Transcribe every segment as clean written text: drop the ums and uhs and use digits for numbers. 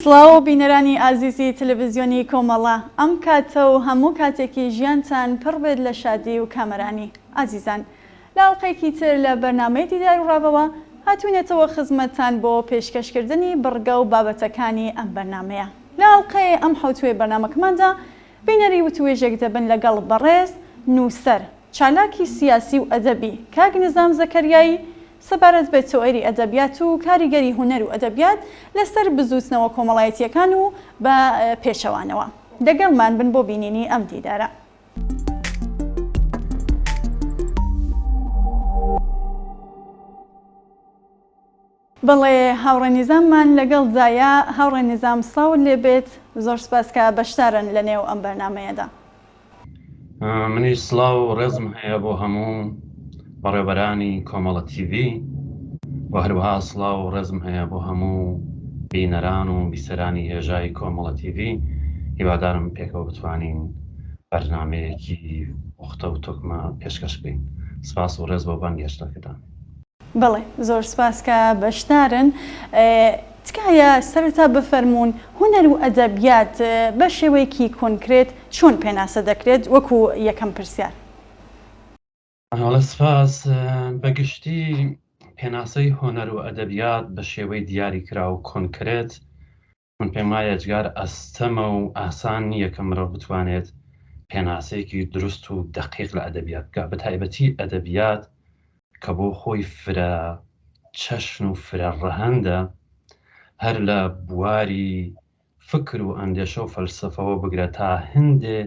سڵاو بینەرانی ئازیزی تەلەڤزیۆنی کۆمەڵە، ئەم کاتە و هەموو کاتێکی ژیانتان پڕ بێت لە شادی و کامەرانی. ئازیزان لە ئەڵقەیەکی تر لە بەرنامەی دیدار و ڕاڤەوە هاتووینەتەوە خزمەتتان بۆ پێشکەشکردنی بڕگە و بابەتەکانی ئەم بەرنامەیە. لە ئەڵقەی ئەم حەوتووەی بەرنامەکەماندا بینەری وتووێژێک دەبن لەگەڵ بەڕێز نووسەر، چالاکی سیاسی و ئەدەبی کاک نزام زەکەریایی سەبارەت بە تئۆری ئەدەبیات و کاریگەری هونەر و ئەدەبیات لەسەر بزووتنەوە کۆمەڵایەتییەکان و بە پێچەوانەوە. لەگەڵمان بن بۆ بینینی ئەم دیدارە. بەڵێ هاوڕێ نیزاممان لەگەڵ دایە، هاوڕێ نیزام سڵاوت لێ بێت، زۆر سپاس کە بەشدارن لە نێو ئەم بەرنامەیەدا. منیش سڵاو و ڕێزم هەیە بۆ هەموو بەڕێوبەرانی کۆمەڵە تیڤی و هەروەها سڵاو و ڕێزم هەیە بۆ هەموو بینەران و بیسەرانی هێژای کۆمەڵە تیڤی هیوادارم پێکەوە بتوانین بەرنامەیەکی پوختە و تۆکمە پێشکەش بکەین سپاس و ڕێز بۆ بانگهێشتەکەتان. بەڵێ زۆر سپاس کە بەشدارن. تکایە سەرەتا بفەرموون هونەر و ئەدەبیات بە شێوەیەکی کۆنکرێت چۆن پێناسە دەکرێت وەکو یەکەم پرسیار؟ بەڵێ سپاس. بە گشتی پێناسەی هونەر و ئەدەبیات بە شێوەی دیاریکراو کۆنکرێت من پێم وایە ئێجگار ئەستەمە و ئاسان نییە کە مرۆڤ بتوانێت پێناسەیەکی دروست و دەقیق لە ئەدەبیات بکات، بە تایبەتی ئەدەبیات کە بۆ خۆی فرە چەشن و فرە ڕەهەندە، هەر لە بواری فکر و ئەندێشە و فەلسەفەوە بگرە تا هەندێ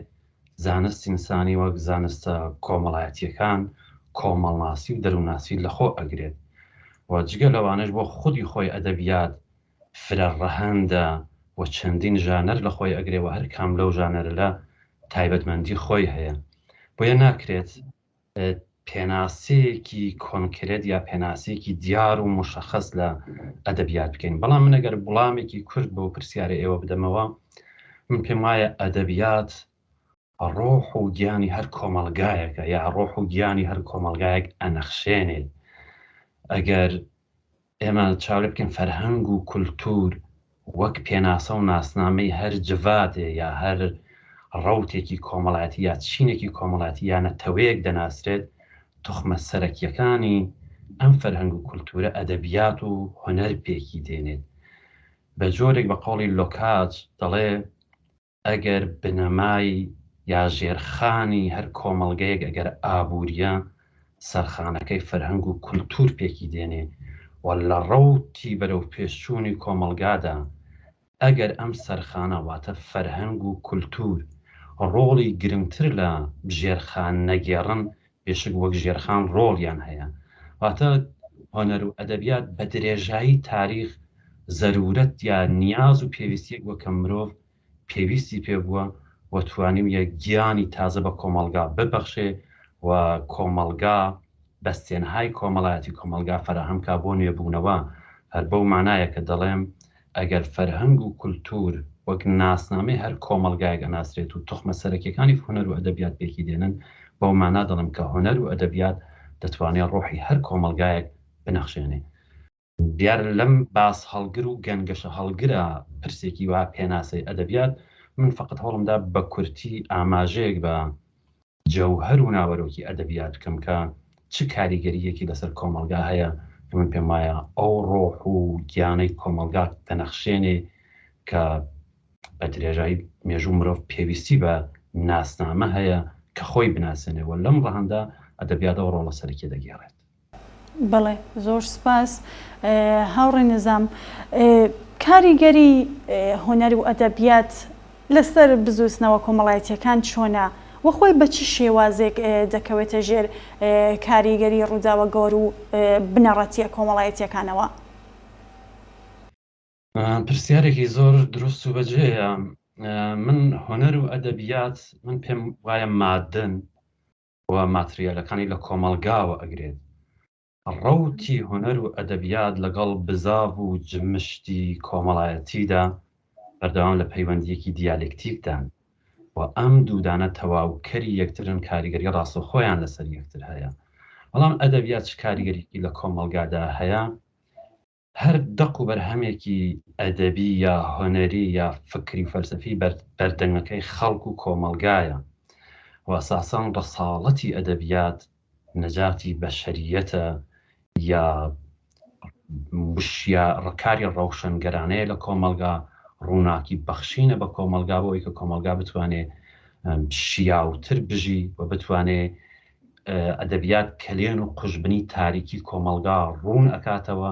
زانست ئینسانی وەک زانستە کۆمەڵایەتییەکان، کۆمەڵناسی و دەروونناسی لەخۆ ئەگرێت و جگە لەوانەش بۆ خودی خۆی ئەدەبیات فرە ڕەهەندە و چەندین ژانەر لە خۆی ئەگرێ و هەر کام لەو ژانەرەلە تایبەتمەندی خۆی هەیە بۆیە ناکرێت پێناسەیەکی کۆنکرێت یا پێناسەیەکی دیار و مشەخەس لە ئەدەبیات بکەین بەڵام من ئەگەر وڵامێکی کورت بۆ پرسیارە ئێوە بدەمەوە من پێم وایە ئەدەبیات ڕۆح و گیانی هەر کۆمەڵگایەکە یا ڕۆح و گیانی هەر کۆمەڵگایەک ئەنەخشێنێت ئەگەر ئێمە چاو لێ بکەین فەرهەنگ و کولتوور وەک پێناسە و ناسنامەی هەر جڤاتێ یا هەر ڕەوتێکی کۆمەڵایەتی یا چینێکی کۆمەڵایەتی یا نەتەوەیەک دەناسرێت، توخمە سەرەکییەکانی ئەم فەرهەنگ و کولتوورە ئەدەبیات و هونەر پێکی دێنێت. بە جۆرێک بە قەوڵی لۆکاچ دەڵێ، ئەگەر بنەمای یا ژێرخانی هەر کۆمەڵگەیەک ئەگەر ئابوورییە، سەرخانەکەی فەرهەنگ و کولتوور پێکی دێنێ و لە ڕەوتی بەرەوپێشچوونی کۆمەڵگادا ئەگەر ئەم سەرخانە واتە فەرهەنگ و کولتوور ڕۆڵی گرنگتر لە ژێرخان نەگێڕن، بێشک وەک ژێرخان ڕۆڵیان هەیە. واتە هۆنەر و ئەدەبیات بە درێژایی تاریخ زەروورەت یا نیاز و پێویستییەک بووە کە مرۆڤ پێویستی پێ بووە و توانیویە گیانی تازە بە کۆمەڵگا ببەخشێ و کۆمەڵگا بەستێنهای کۆمەڵایەتی کۆمەڵگا فەراهەم کا بۆ نوێبوونەوە، هەر بەو مانایە کە دەڵێم ئەگەر فەرهەنگ و کولتوور وەک ناسنامەی هەر کۆمەڵگایەک ئەناسرێت و توخمە سەرەکیەکانی هونەر و ئەدەبیات پێکی دێنن، بەو مانا دەڵێم کە هونەر و ئەدەبیات دەتوانێ ڕۆحی هەر کۆمەڵگایەک بنەخشێنێ. دیارە لەم باس هەڵگر و گەنگەشە هەڵگرە پرسێکی وا پێناسەی ئەدەبیات، من فەقەت هەوڵم دا بە کورتی ئاماژەیەک بە جەوهەر و ناوەرۆکی ئەدەبیات بکەم کە چ کاریگەرییەکی لەسەر کۆمەڵگا هەیە کە من پێم وایە ئەو ڕۆح و گیانەی کۆمەڵگا دەنەخشێنێ کە بە درێژایی مێژوو مرۆڤ پێویستی بە ناسنامە هەیە کە خۆی بناسێنێ و لەم ڕەهەندە ئەدەبیات ئەو ڕۆڵە سەرەکیە دەگێڕێت. بەڵێ زۆر سپاس هاوڕێ نزام. کاریگەری هونەر و ئەدەبیات لەسەر بزووتنەوە کۆمەڵایەتییەکان چۆنە و خۆی بە چ شێوازێک دەکەوێتە ژێر کاریگەری ڕووداوە گەور و بنەڕەتییە کۆمەڵایەتییەکانەوە؟ پرسیارێکی زۆر دروست و بەجێیە. من هونەر و ئەدەبیات من پێم وایە ماددەن و ماتریالەکانی لە کۆمەڵگاوە ئەگرێت. ڕەوتی هونەر و ئەدەبیات لەگەڵ بزاڤ و جمشتی کۆمەڵایەتیدا بەردەوام لە پەیوەندییەکی دیالێکتیکدان و ئەم دوودانە تەواوکەری یەکترن کاریگەری ڕاستەوخۆیان لەسەر یەکتر هەیە. بەڵام ئەدەبیات چ کاریگەریی لە کۆمەڵگادا هەیە؟ هەر دەق و بەرهەمێکی ئەدەبی یا هونەری یا فکری و فەلسەفی بەردەنگەکەی خەڵک و کۆمەڵگایە و ئەساسەن ڕەساڵەتی ئەدەبیات نەجاتی بەشەریەتە یا وشیا ڕکاری ڕەوشەنگەرانەیە لە کۆمەڵگا، ڕووناکی بەخشینە بە کۆمەڵگا بۆ ئەوەی کە کۆمەڵگا بتوانێ شیاوتر بژی و بتوانێ ئەدەبیات کەلێن و قوژبنی تاریکی کۆمەڵگا ڕوون ئەکاتەوە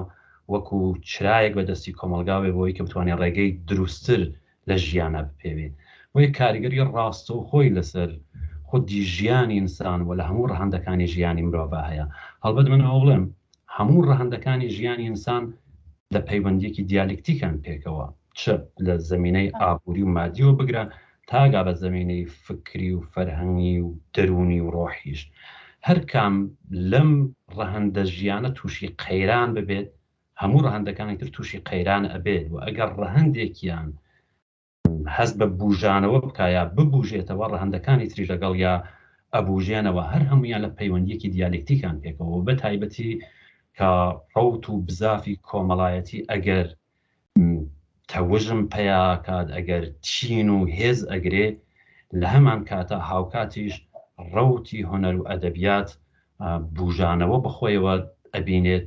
وەکو چرایەک بە دەستی کۆمەڵگا بێ بۆی کە بتوانێ ڕێگەی دروستتر لە ژیانا بپێوێ. بۆیە کاریگەری ڕاستەوخۆی لەسەر خودی ژیانی ئینسان و لە هەموو ڕەهەندەکانی ژیانی مرۆڤا هەیە. هەڵبەت من ئەوە بڵێم هەموو ڕەهەندەکانی ژیانی ئینسان لە پەیوەندییەکی دیالکتیکان پێکەوە، چ لە زەمینەی ئابووری و مادیەوە بگرە تاگا بە زەمینەی فکری و فەرهەنگی و دەروونی و ڕۆحیش. هەر کام لەم ڕەهەندە ژیانە تووشی قەیران ببێت، هەموو ڕەهەندەکانی تر تووشی قەیران ئەبێت و ئەگەر ڕەهەندێکیان هەست بە بوژانەوە بکا یا ببوژێتەوە ڕەهەندەکانی تریش لەگەڵیا ئەبوژێنەوە، هەر هەموویان لە پەیوەندییەکی دیالێکتیکان پێکەوە و بە تایبەتی کە ڕەوت و بزافی کۆمەڵایەتی ئەگەر تەوژم پەیا کات، ئەگەر تین و هێز ئەگرێ، لە هەمان کاتا هاوکاتیش ڕەوتی هونەر و ئەدەبیات بوژانەوە بەخۆیەوە ئەبینێت،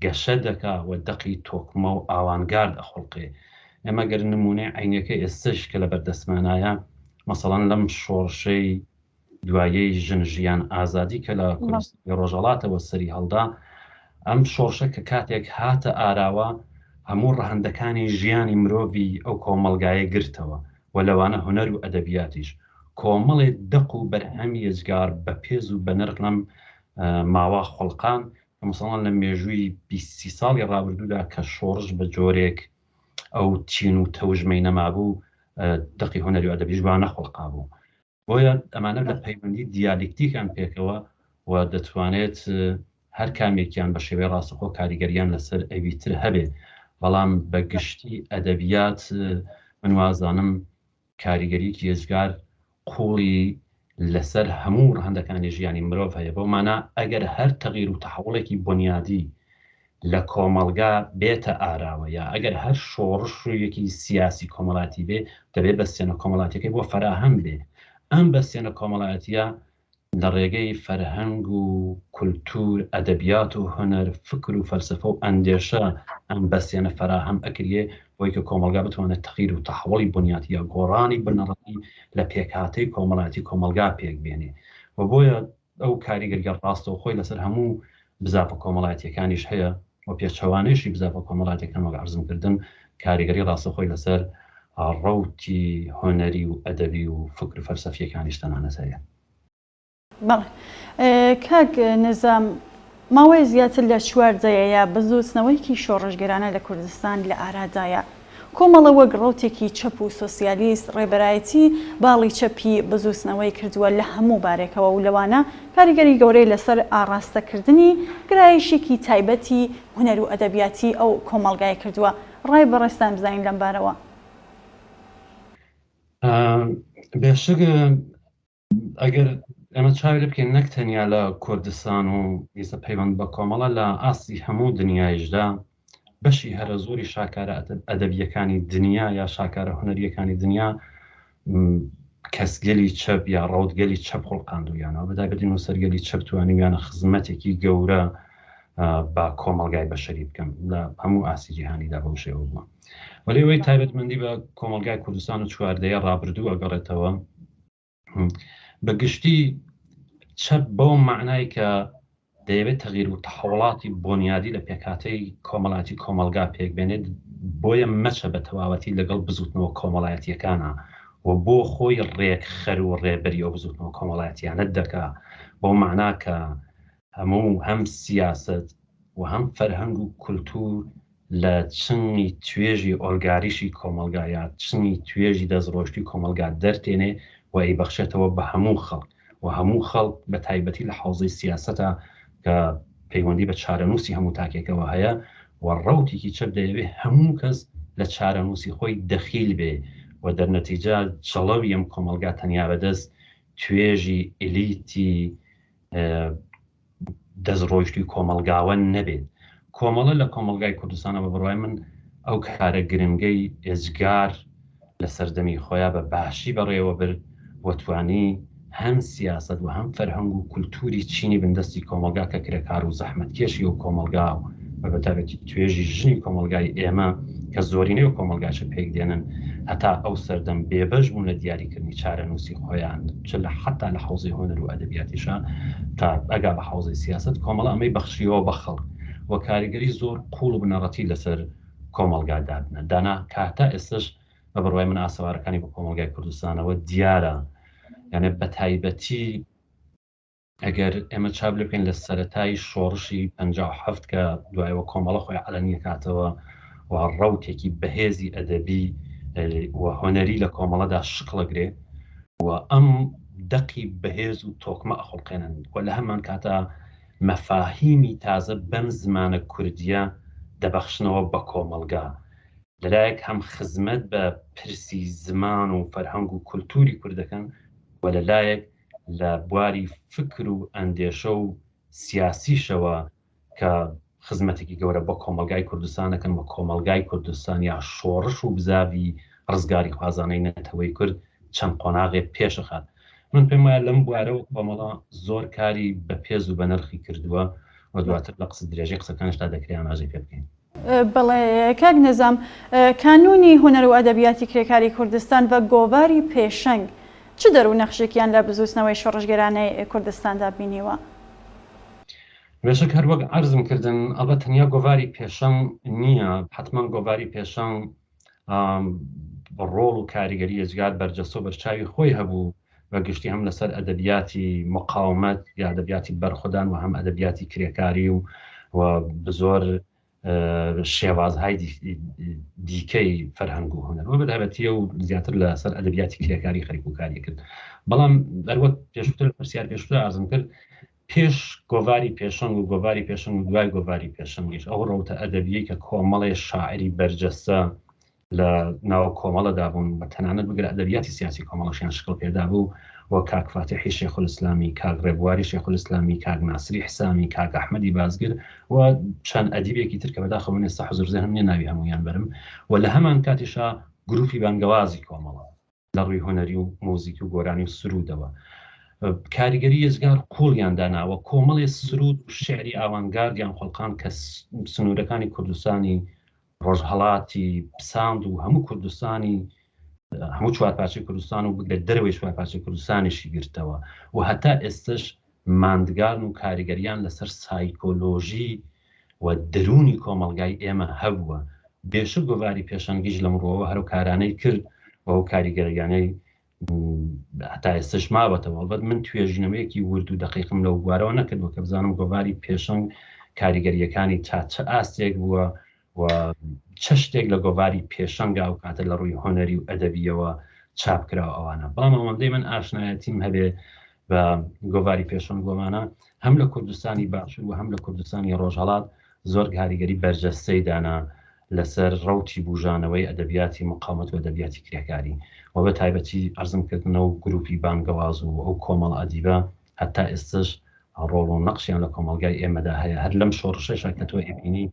گەشە دەکا و دەقی تۆکمە و ئاوانگارد ئەخوڵقێ. ئێمە گەر نموونەی عەینیەکەی ئێستەش کە لەبەر دەستمانایە، مەسەڵەن لەم شۆڕشەی دوایەی ژن ژیان ئازادی کە لە کوردستانی ڕۆژهەڵاتەوە سەری هەڵدا، ئەم شۆڕشە کە کاتێک هاتە ئاراوە هەموو ڕەهەندەکانی ژیانی مرۆڤی ئەو کۆمەڵگایە گرتەوە و لەوانە هونەر و ئەدەبیاتیش. کۆمەڵێ دەق و بەرهەمی یەجگار بەپێز و بەنرخ لەم ماوە خوڵقان کە مەسەڵەن لە مێژووی 20 سی ساڵی ڕابردوودا کە شۆڕش بە جۆرێک ئەو چین و تەوژمەی نەمابوو دەقی هونەری و ئەدەبیش وا نەخوڵقابوو. بۆیە ئەمانە لە پەیوەندی دیالیکتیکان پێکەوە و دەتوانێت هەر کامێکیان بە شێوەی ڕاستەخۆ کاریگەریان لەسەر ئەوی تر هەبێ، بەڵام بە گشتی ئەدەبیات من وازانم کاریگەریی یەجگار قووڵی لەسەر هەموو ڕەهەندەکانی ژیانی مرۆڤ هەیە، بەو مانا ئەگەر هەر تەغیر و تەحەوڵێکی بونیادی لە کۆمەڵگا بێتە ئاراوە یا ئەگەر هەر شۆڕشێکی سیاسی کۆمەڵاتی بێ دەبێ بەستێنە کۆمەڵاتیەکەی بۆ فەراهەم بێ، ئەم بەستێنە کۆمەڵایەتیە لە ڕێگەی فەرهەنگ و کولتوور، ئەدەبیات و هونەر، فکر و فەلسەفە و ئەندێشە ئەم بەستێنە فەراهەم ئەکریێ بۆی کە کۆمەڵگا بتوانێت تەغیر و تەحەوڵی بنیاتی یا گۆڕانی بنەڕەتی لە پێکهاتەی کۆمەڵایەتی کۆمەڵگا پێک بێنێ و بۆیە ئەو کاریگەریە ڕاستەوخۆی لەسەر هەموو بزاڤە کۆمەڵایەتیەکانیش هەیە و پێچەوانەیشی بزاڤە کۆمەڵاتیەکان وەک عەرزم کردن کاریگەری ڕاستەوخۆی لەسەر ڕەوتی هونەری و ئەدەبی و فکر و فەلسەفیەکانیش تەنانەت هەیە. بەڵێ کاک نزام ماوەی زیاتر لە چوار دەیەیە بزووتنەوەیەکی شۆڕشگێرانە لە کوردستان لە ئارادایە. کۆمەڵە وەک ڕەوتێکی چەپ و سۆسیالیست ڕێبەرایەتی باڵی چەپی بزووتنەوەی کردووە لە هەموو بارێکەوە و لەوانە کاریگەری گەورەی لەسەر ئاڕاستەکردنی گرایشێکی تایبەتی هونەر و ئەدەبیاتی ئەو کۆمەڵگایە کردووە. ڕای بەڕێزتان بزانین لەم بارەوە. بێشک ئەگەر ئێمە چاوی لێ بکەین نەک تەنیا لە کوردستان و ئیسە پەیوەند بە کۆمەڵە لە ئاستی هەموو دنیایشدا بەشی هەرە زۆری شاکارە ئەدەبیەکانی دنیا یا شاکارە هونەریەکانی دنیا کەسگەلی چەپ یا ڕەوتگەلی چەپ خوڵقاندویانەوە بەتایبەتی نووسەرگەلی چەپ توانیویانە خزمەتێکی گەورە بە کۆمەڵگای بەشەری بکەن لە هەموو ئاستی جیهانیدا بەو شێوە بووە وەلی ئەوەی تایبەتمەندی بە کۆمەڵگای کوردستان و چواردەیە ڕابردوو ئەگەڕێتەوە بە گشتی چەپ بەو مەعنای کە دەیەوێت تەغیر و تەحوڵاتی بۆنیادی لە پێکهاتەی کۆمەڵاتی کۆمەڵگا پێک بێنێت بۆیە مەچە بە تەواوەتی لەگەڵ بزوتنەوە کۆمەڵایەتیەکانە و بۆ خۆی ڕێکخەر و ڕێبەری ئەو بزوتنەوە کۆمەڵایەتیانە دەکا بەو مەعنا کە هەموو هەم سیاسەت و هەم فەرهەنگ و کولتوور لە چنگی توێژی ئۆلگاریشی کۆمەڵگا یا چنگی توێژی دەستڕۆیشتووی کۆمەڵگا دەرتێنێ و ئەیبەخشێتەوە بە هەموو خەڵک و هەموو خەڵک بە تایبەتی لە حەوزەی سیاسەتا کە پەیوەندی بە چارەنووسی هەموو تاکێکەوە هەیە و ڕەوتێکی چەپ دەیەوێ هەموو کەس لە چارەنووسی خۆی دەخیل بێ و دەرنەتیجە جڵەوی ئەم کۆمەڵگا تەنیا بەدەست توێژی ئیلیتی دەستڕۆیشتووی کۆمەڵگاوە نەبێت. کۆمەڵە لە کۆمەڵگای کوردستانە بە بڕوای من ئەو کارە گرنگەی ئێجگار لە سەردەمی خۆیا بە باشی بەڕێوە برد و توانی هەم سیاسەت و هەم فەرهەنگ و کولتووری چینی بندەستی کۆمەڵگا کە کرێکار و زەحمەتکێشی ئەو کۆمەڵگا و بە بەتایبەتی توێژی ژنی کۆمەڵگای ئێمە کە زۆرینەی ئەو کۆمەڵگاشە پێک دێنن هەتا ئەو سەردەم بێبەش بوون لە دیاریکردنی چارەنووسی خۆیان چ لە حەتا لە حەوزەی هونەر و ئەدەبیاتیشا تا ئەگا بە حەوزەی سیاسەت کۆمەڵە ئەمەی بەخشیەوە بە خەڵک و کاریگەری زۆر قووڵ و بنەڕەتی لەسەر کۆمەڵگا دادنا دانا کە هەتا ئێستش بە بڕوای من ئاسەوارەکانی بە کۆمەڵگای کوردستانەوە دیارە یانێ بە تایبەتی ئەگەر ئێمە چاو لێ بکەین لە سەرەتای شۆڕشی 57 کە دوایەوە کۆمەڵە خۆی عەلەنیەکاتەوە و ڕەوتێکی بەهێزی ئەدەبی و هۆنەری لە کۆمەڵەدا شکڵەگرێ و ئەم دەقی بەهێز و تۆکمە ئەخوڵقێنن و لە هەمان کاتا مەفاهیمی تازە بەم زمانە کوردیە دەبەخشنەوە بە کۆمەڵگا لەلایەک هەم خزمەت بە پرسی زمان و فەرهەنگ و کولتوری کورد دەکەن و لەلایەک لە بواری فکر و ئەندێشە و سیاسیشەوە کە خزمەتێکی گەورە بە کۆمەڵگای کوردستان دەکەن و کۆمەڵگای کوردستان یا شۆڕش و بزاڤی ڕزگاریخوازانەی نەتەوەی کورد چەند قۆناغێ پێشخات. من پێم وایە لەم بوارەوە کۆمەڵە زۆر کاری بەپێز و بەنرخی کردووە و دواتر لە قسە درێژەی قسەکانیشدا دەکرێ ئاماژەی پێ بکەین. بەڵێ کاک نزام، کانوونی هونەر و ئەدەبیاتی کرێکاری کوردستان و گۆڤاری پێشەنگ چ دەر و نەخشێکیان لە بزووتنەوەی شۆڕشگێرانەی کوردستاندا بینیوە؟ بێشک هەر وەک عەرزم کردن ئەڵبەت تەنیا گۆڤاری پێشەنگ نییە، حەتمەن گۆڤاری پێشەنگ ڕۆڵ و کاریگەری ئێجگار بەرجەستە و بەرچاوی خۆی هەبوو بە گشتی هەم لەسەر ئەدەبیاتی مقاومەت یا ئەدەبیاتی بەرخودان و هەم ئەدەبیاتی کرێکاری و و بزۆر شێوازهای دیکەی فەرهەنگ و هونەر و بەتایبەتیە و زیاتر لەسەر ئەدەبیاتی کرێکاری خەریک و کاری کرد بەڵام هەروەک پێشتر پرسیار پێشتر ئازم کرد پێش گۆڤاری پێشەنگ و گۆڤاری پێشەنگ و دوای گۆڤاری پێشەنگیش ئەو ڕەوتە ئەدەبیەی کە کۆمەڵێ شاعری بەرجەستە لە ناو کۆمەڵەدا بوون بە تەنانەت بگرە ئەدەبیاتی سیاسی کۆمەڵەشیان شکڵ پێدا بوو و کاک فاتیحی شێخولئیسلامی، کاک ڕێبواری شێخولئیسلامی، کاک ناسری حسامی، کاک ئەحمەدی بازگر و چەند ئەدیبێکی تر کە بەداخەوە من ئێستا حزوور زێهنم نییە ناوی هەموویان بەرم و لە هەمان کاتیشا گرووپی بانگەوازی کۆمەڵە لە ڕووی هونەری و مۆزیک و گۆرانی و سروودەوە کاریگەری یەزگار قوڵیان داناوە کۆمەڵێ سرود و شعری ئاوانگاردیان خۆڵقان کە سنوورەکانی کوردستانی ڕۆژهەڵاتی پساند و هەموو کوردستانی هەموو چوارپارچەی کوردستان و بگرە دەرەوەی چوارپارچەی کوردستانیشی گرتەوە و هەتا ئێستش ماندگارن و کاریگەریان لەسەر سایکۆلۆژی و دەروونی کۆمەڵگای ئێمە هەبووە بێشک گۆڤاری پێشەنگیش لەم ڕووەوە هەرو کارانەی کرد و ئەو کاریگەریانەی هەتا ئێستش ماوەتەوە ئەڵبەت من توێژینەوەیەکی ورد و دەقیقم لەو بوارەوە نەکردووە کە بزانم گۆڤاری پێشەنگ کاریگەریەکانی تا چ ئاستێک بووە و چ شتێک لە گۆڤاری پێشەنگا و کاتە لە ڕووی هۆنەری و ئەدەبیەوە چاپ کراوە ئەوانە بەڵام ئەوەندەی من ئاشنایەتیم هەبێ بە گۆڤاری پێشەنگ وەمانە هەم لە کوردستانی باشوور و هەم لە کوردستانی ڕۆژهەڵات زۆر کاریگەری بەرجەستەی دانا لەسەر ڕەوتی بوژانەوەی ئەدەبیاتی مقاومەت و ئەدەبیاتی کرێکاری و بە تایبەتی عەرزم کردن ئەو گروپی بانگەواز و ئەو کۆمەڵە ئەدیبە هەتا ئێستەش ڕۆڵ و نەقشیان لە کۆمەڵگای ئێمەدا هەیە هەر لەم شۆڕشەشا کە تۆ ئەیبینی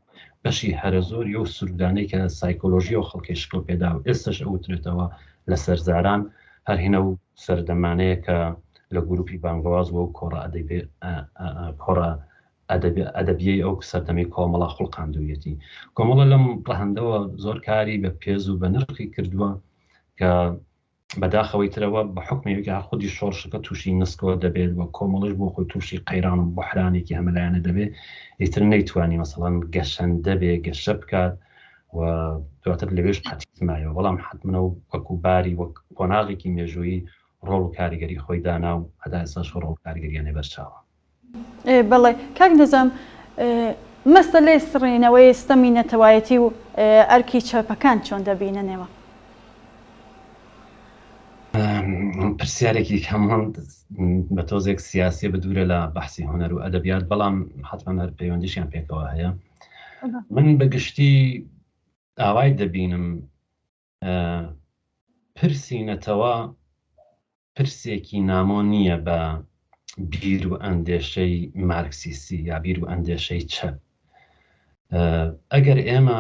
بەشی هەرە زۆری ئەو سرودانەی کە سایکۆلۆژی ئەو خەڵکەی شکڵ پێدا و ئێستەش ئەوترێتەوە لەسەر زاران هەر هینە و سەردەمانەیە کە لە گروپی بانگەواز و ئەو کۆڕە ئەدەبی کۆڕە ئەدەبیەی ئەو سەردەمەی کۆمەڵە خوڵقاندوویەتی. کۆمەڵە لەم ڕەهەندەوە زۆر کاری بە پێز و بە نرخی کردووە کە بەداخەوەی ترەوە بە حوکمی ئەوەی کە هەر خودی شۆڕشەکە تووشی نسکۆ دەبێت و کۆمەڵەش بۆ خۆی تووشی قەیران و بوحرانێکی هەمەلایەنە دەبێت، ئیتر نەیتوانی مەسەڵەن گەشەندە بێ، گەشە بکات و دواتر لەوێش قەتیس مایەوە. بەڵام حەتمەن ئەو وەکوو باری وەک قۆناغێکی مێژوویی ڕۆڵ و کاریگەری خۆی دانا و هەتا ئێستاش ڕۆڵ و کاریگەرییان بەرچاوە. بەڵێ کاک نزام، مەسەلەی سڕینەوەی ستەمی نەتەوایەتی و ئەرکی چەپەکان چۆن دەبیننەوە؟ پرسیارێکی کەم بە تۆزێک سیاسیە بە دوورە لە بەحسی هونەر و ئەدەبیات بەڵام حتمما هەر پەیوەندیشیان پێکەوە هەیە من بە گشتی ئاوای دەبینم پرسی نەتەوە پرسێکی نامۆ نییە بە بیر و ئەندێشەی مارکسیستی یا بیر و ئەندێشەی چەپ. ئەگەر ئێمە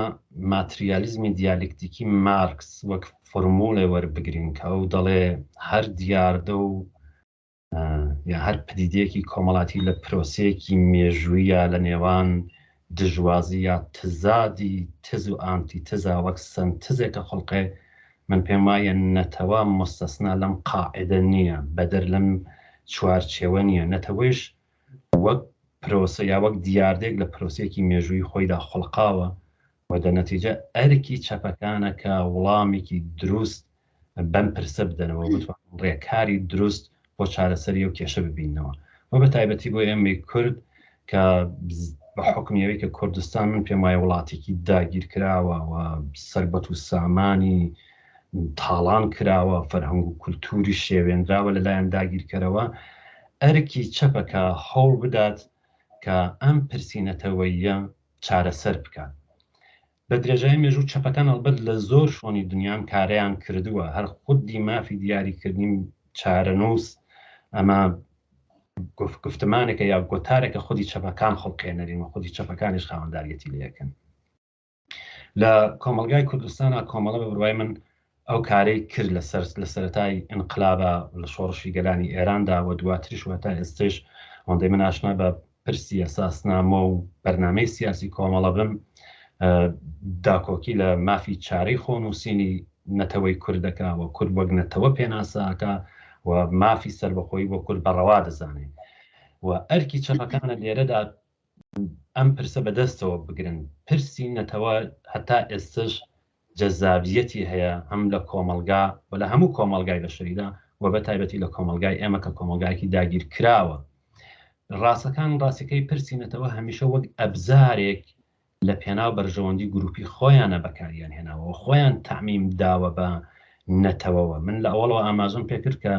ماتریالیزمی دیالکتیکی مارکس وەک فۆرموڵێ وەربگرین کە ئەو دەڵێ هەر دیاردە و یا هەر پدیدەیەکی کۆمەڵاتی لە پرۆسەیەکی مێژوویە لە نێوان دژوازی یا تزادی تز و ئانتی تزا وەک سەنتزێکە خوڵقێ من پێم وایە نەتەوە مستەسنا لەم قاعدە نییە بەدەر لەم چوارچێوە نییە نەتەوەیش وەک پرۆسە یا وەک دیاردەیەک لە پرۆسەیەکی مێژووی خۆیدا خوڵقاوە و دە نەتیجە ئەرکی چەپەکانە کە وڵامێکی دروست بەم پرسە بدەنەوە بتوانن ڕێکاری دروست بۆ چارەسەری ئەو کێشە ببیننەوە و بە تایبەتی بۆ ئێمەی کورد کە بە حوکمی ئەوەی کە کوردستان من پێم وایە وڵاتێکی داگیرکراوە و سەربەت و سامانی تاڵان کراوە فەرهەنگ و کولتوری شێوێنراوە لەلایەن داگیرکەرەوە ئەرکی چەپە کە هەوڵ بدات کە ئەم پرسی نەتەوەییە چارەسەر بکات. بە درێژایی مێژوو چەپەکان ئەڵبەت لە زۆر شۆنی دنیا ئەم کارەیان کردووە، هەر خودی مافی دیاریکردنی چارەنووس ئەمە گفتمانێکە یا گۆتارێکە خودی چەپەکان خوڵقێنەرین و خودی چەپەکانیش خاوەنداریەتی لێکەن. لە کۆمەڵگای کوردستانا کۆمەڵە بە بڕوای من ئەو کارەی کرد لە سەر لە سەرەتای ئینقلابا لە شۆڕشی گەلانی ئێراندا و دواتریش و هەتا ئێستەیش ئەوەندەی من ئاشنا بە پرسی ئەساسنامە و بەرنامەی سیاسی کۆمەڵە بم داکۆکی لە مافی چارەی خۆنووسینی نەتەوەی کورد دەکا و کورد وەک نەتەوە پێناسە ئەکا و مافی سەربەخۆیی بۆ کورد بە ڕەوا دەزانێ و ئەرکی چەپەکانە لێرەدا ئەم پرسە بەدەستەوە بگرن. پرسی نەتەوە هەتا ئێستەش جەزابیەتی هەیە هەم لە کۆمەڵگا و لە هەموو کۆمەڵگای بەشەریدا و بە تایبەتی لە کۆمەڵگای ئێمە کە کۆمەڵگایەکی داگیرکراوە. ڕاستەکان ڕاستیەکەی پرسی نەتەوە هەمیشە وەک ئەبزارێک لە پێناو بەرژەوەندی گروپی خۆیانە بەکاریان هێناوە و خۆیان تەعمیم داوە بە نەتەوەوە. من لە ئەوەڵەوە ئاماژەم پێکرد کە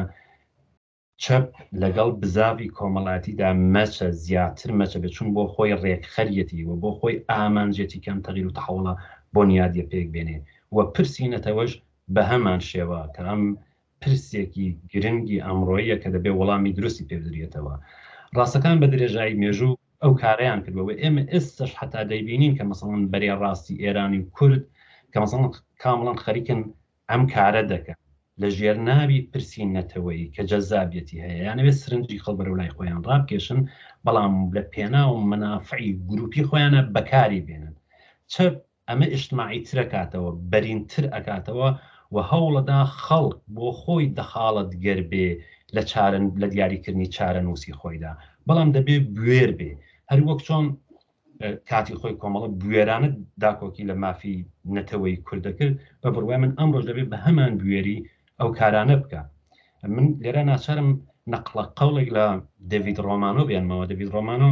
چەپ لەگەڵ بزاڤی کۆمەڵایەتیدا مەچە، زیاتر مەچە بێت، چون بۆ خۆی ڕێکخەریەتی و بۆ خۆی ئامانجێتی کە ئەم تەغیر و تەحەوڵە بۆنیادیە پێک بێنێ و پرسی نەتەوەش بەهەمان شێوە کە ئەم پرسێکی گرنگی ئەمڕۆییە کە دەبێ وەڵامی دروستی پێ بدریەتەوە. ڕاستەکان بە درێژایی مێژوو ئەو کارەیان کردوە و ئێمە ئێستەش حەتا دەیبینین کە مەسەڵەن بەرەی ڕاستی ئێرانی و کورد کە مەسەڵەن کامڵەن خەریکن ئەم کارە دەکەن لە ژێر ناوی پرسی نەتەوەیی کە جەزابیەتی هەیە یانەوێت سرنجی خەڵک بەرەو لای خۆیان ڕابکێشن بەڵام لە پێناو مەنافعی گروپی خۆیانە بەکاری بێنن چەپ ئەمە ئیجتماعی ترەکاتەوە بەرینتر ئەکاتەوە و هەوڵەدا خەڵک بۆ خۆی دەخاڵەتگەر بێ لە چارە لە دیاریکردنی چارەنووسی خۆیدا بەڵام دەبێ بوێر بێ هەر وەک چۆن کاتی خۆی کۆمەڵە بوێرانە داکۆکی لە مافی نەتەوەی کورد دەکرد بە بڕوای من ئەمڕۆش دەبێت بە هەمان بوێری ئەو کارانە بکە من لێرە ناچارم نەقڵە قەوڵێک لە دەڤید ڕۆمانۆ بێنمەوە دەڤید ڕۆمانۆ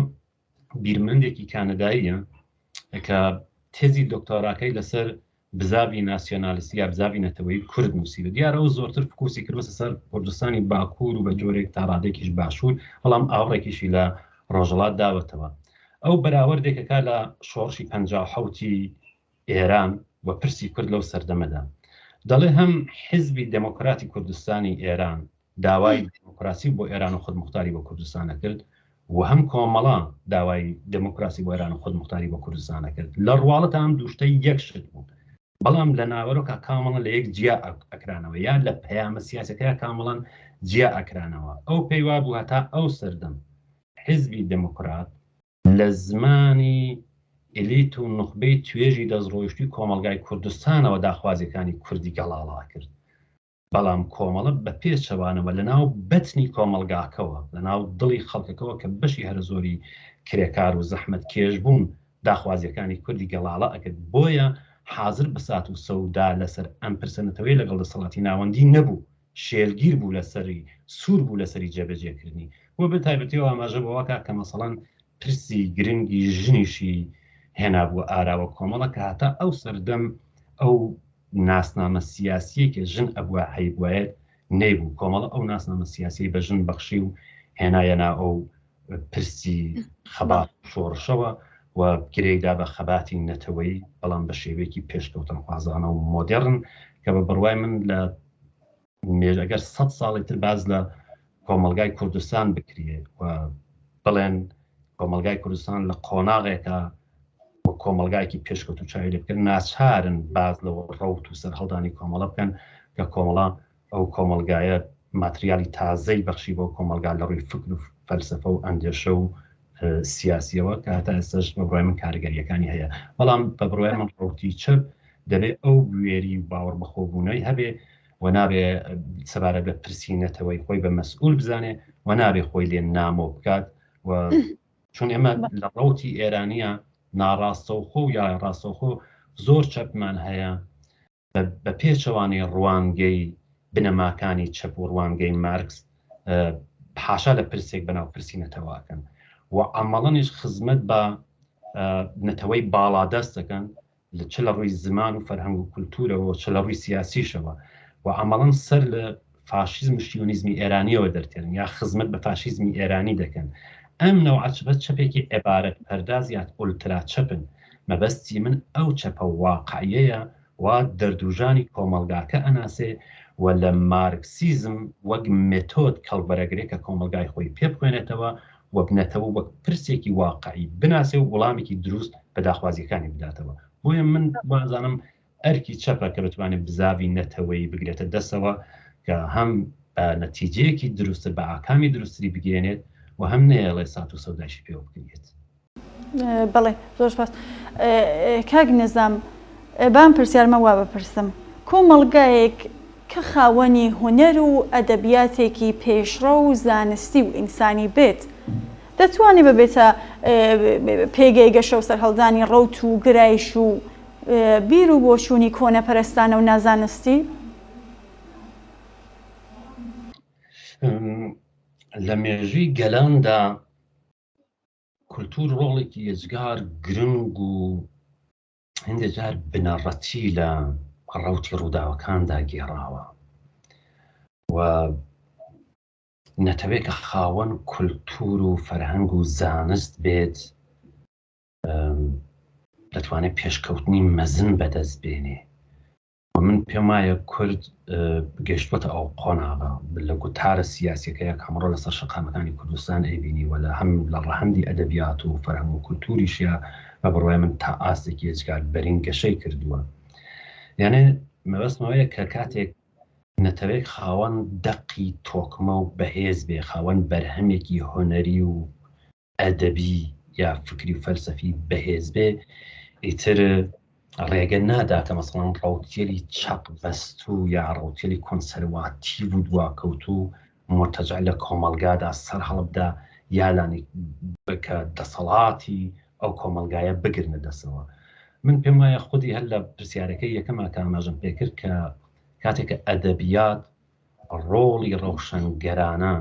بیرمەندێکی کانەداییە کە تێزی دکتۆراکەی لەسەر بزاڤی ناسیۆنالیستی یا بزاڤی نەتەوەیی کورد نووسیوە. دیارە ئەو زۆرتر فکوسی کردووەتە سەر کوردستانی باکوور و بە جۆرێک تا ڕادەیەکیش باشوور، بەڵام ئاوڕێکیشی لە ڕۆژهەڵات داوەتەوە. ئەو بەراوردێک ئەکا لە شۆڕشی 57 ی ئێران و پرسی کورد لەو سەردەمەدا. دەڵێ هەم حیزبی دێمۆکراتی کوردستانی ئێران داوای دێمۆکراسی بۆ ئێران و خودموختاری بۆ کوردستان ئەکرد و هەم کۆمەڵە داوای دێمۆکراسی بۆ ئێران و خودموختاری بۆ کوردستان ئەکرد. لە ڕواڵەتا ئەم دوو شتە یەک شت بوون، بەڵام لە ناوەرۆکا کامڵەن لە یەک جیا ئەکرانەوە یا لە پەیامە سیاسەکەیا کامڵەن جیا ئەکرانەوە. ئەو پێی وابوو هەتا ئەو سەردەم حیزبی دێمۆکرات لە زمانی ئیلیت و نوخبەی توێژی دەستڕۆیشتووی کۆمەڵگای کوردستانەوە داخوازیەکانی کوردی گەڵاڵە ئەکرد. بەڵام کۆمەڵە بە پێچەوانەوە لە ناو بەتنی کۆمەڵگاکەوە، لە ناو دڵی خەڵکەکەوە کە بەشی هەرە زۆری کرێکار و زەحمەتکێش بوون، داخوازییەکانی کوردی گەڵاڵە ئەکرد، بۆیە حازر بە سات و سەودا لەسەر ئەم پرسە نەتەوەیە لەگەڵ دەسەڵاتی ناوەندی نەبوو، شێلگیر بوو لەسەری، سوور بوو لەسەری جێبەجێکردنی. بۆ بە تایبەتی ئەو ئاماژە بەوە کا کە مەسەڵەن پرسی گرنگی ژنیشی هێنابووە ئاراوە کۆمەڵە کە هەتا ئەو سەردەم ئەو ناسنامە سیاسیەی کە ژن ئەبوا هەیبوایەت نەیبوو، کۆمەڵە ئەو ناسنامە سیاسیەی بە ژن بەخشی و هێنایە ناو ئەو پرسی خەبات و شۆڕشەوە و گرێیدا بە خەباتی نەتەوەیی بەڵام بە شێوەیەکی پێشکەوتنخوازانە و مۆدێڕن کە بە بڕوای من لە ئەگەر سەد ساڵی تر باز لە کۆمەڵگای کوردستان بکرێ و بڵێن کۆمەڵگای کوردستان لە قۆناغێکە. وەک کۆمەڵگایەکی پێشکەوتوو چاوی لێ بکەن ناچارن باز لەوە ڕەوت و سەرهەڵدانی کۆمەڵە بکەن کە کۆمەڵە ئەو کۆمەڵگایە ماتریالی تازەی بەخشی بۆ کۆمەڵگا لە ڕووی فکر و فەلسەفە و ئەندێشە و سیاسیەوە کە هەتا ئێستاش بە بڕوای من کاریگەریەکانی هەیە بەڵام بە بڕوای من ڕەوتی چەپ دەبێ ئەو بوێری و باوەڕ بەخۆبوونەی هەبێ و نابێ سەبارەت بە پرسی نەتەوەی خۆی بە مەسئول بزانێ و نابێ خۆی لێ نامۆ بکات و چون ئێمە لە ڕەوتی ئێرانیە ناڕاستەوخۆ و یا ڕاستەوخۆ زۆر چەپمان هەیە بە پێچەوانەی ڕوانگەی بنەماکانی چەپ و ڕوانگەی مارکس حاشا لە پرسێک بەناو پرسی نەتەوەکەن و عمەڵەنیش خزمەت بە نەتەوەی باڵادەست دەکەن لە چ لە ڕووی زمان و فەرهەنگ و کولتوورەوە چ لە ڕووی سیاسیشەوە و عمەڵەن سەر لە فاشیزم و شیۆنیزمی ئێرانیەوە دەرتێنن یا خزمەت بە فاشیزمی ئێرانی دەکەن. ئەم نەوعە چەپە چەپێکی عێبارەت پەرداز یان ئولترا چەپن. مەبەستی من ئەو چەپە واقعیەیە وا دەردوژانی کۆمەڵگاکە ئەناسێ و لە مارکسیزم وەک مێتۆد کەڵک وەرەگرێ کە کۆمەڵگای خۆی پێ بخوێنێتەوە وەک نەتەوە وەک پرسێکی واقعی بناسێ و وڵامێکی دروست بە داخوازیەکانی بداتەوە. بۆیە من وازانم ئەرکی چەپە کە بتوانێت بزاڤی نەتەوەیی بگرێتە دەستەوە کە هەم بە نەتیجەیەکی دروستتر بە ئاکامی دروستتری بگەیەنێت و هەم نەیەڵێ سات و سەودایشی پێوە بکرێت. بەڵێ زۆر سپاس کاک نیزام با ئەم پرسیارمە وا بپرسم کۆمەڵگایەک کە خاوەنی هونەر و ئەدەبیاتێکی پێشڕەو و زانستی و ئینسانی بێت دەتوانێ ببێتە پێگەی گەشە و سەرهەڵدانی ڕەوت و گرایش و بیر و بۆچوونی کۆنەپەرستانە و نازانستی؟ لە مێژووی گەلاندا کولتوور ڕۆڵێکی یەجگار گرنگ و هەندێک جار بنەڕەتی لە ڕەوتی ڕووداوەکاندا گێڕاوە و نەتەوەیەک کە خاوەن کولتوور و فەرهەنگ و زانست بێت دەتوانێت پێشکەوتنی مەزن بەدەست بێنێ و من پێم وایە کورد گەشتوەتە ئەو قۆناغە لە گوتارە سیاسیەکەیە کە ئەمڕۆ لەسەر شەقامەکانی کوردستان ئەیبینی و لە هەم لە ڕەهەندی ئەدەبیات و فەرهەنگ و کولتوریشە بە بڕوای من تا ئاستێکی ئێجگار بەرین گەشەی کردووە. یانێ مەبەستمەوەیە کە کاتێک نەتەوەیەک خاوەن دەقی تۆکمە و بەهێز بێ، خاوەن بەرهەمێکی هونەری و ئەدەبی یا فکری و فەلسەفی بەهێز بێ ئیتر ڕێگە نادا کە مەسەڵەن ڕەوتگەلی چەق بەستوو یا ڕەوتگەلی کۆنسەرواتیڤ و دواکەوتوو مورتەجع لە کۆمەڵگادا سەر هەڵبدا یا لانی کە دەسەڵاتی ئەو کۆمەڵگایە بگرنە دەستەوە. من پێم وایە خودی هەر لە پرسیارەکەی یەکەما کە ئاماژەم پێکرد کە کاتێک کە ئەدەبیات ڕۆڵی ڕەوشەنگەرانە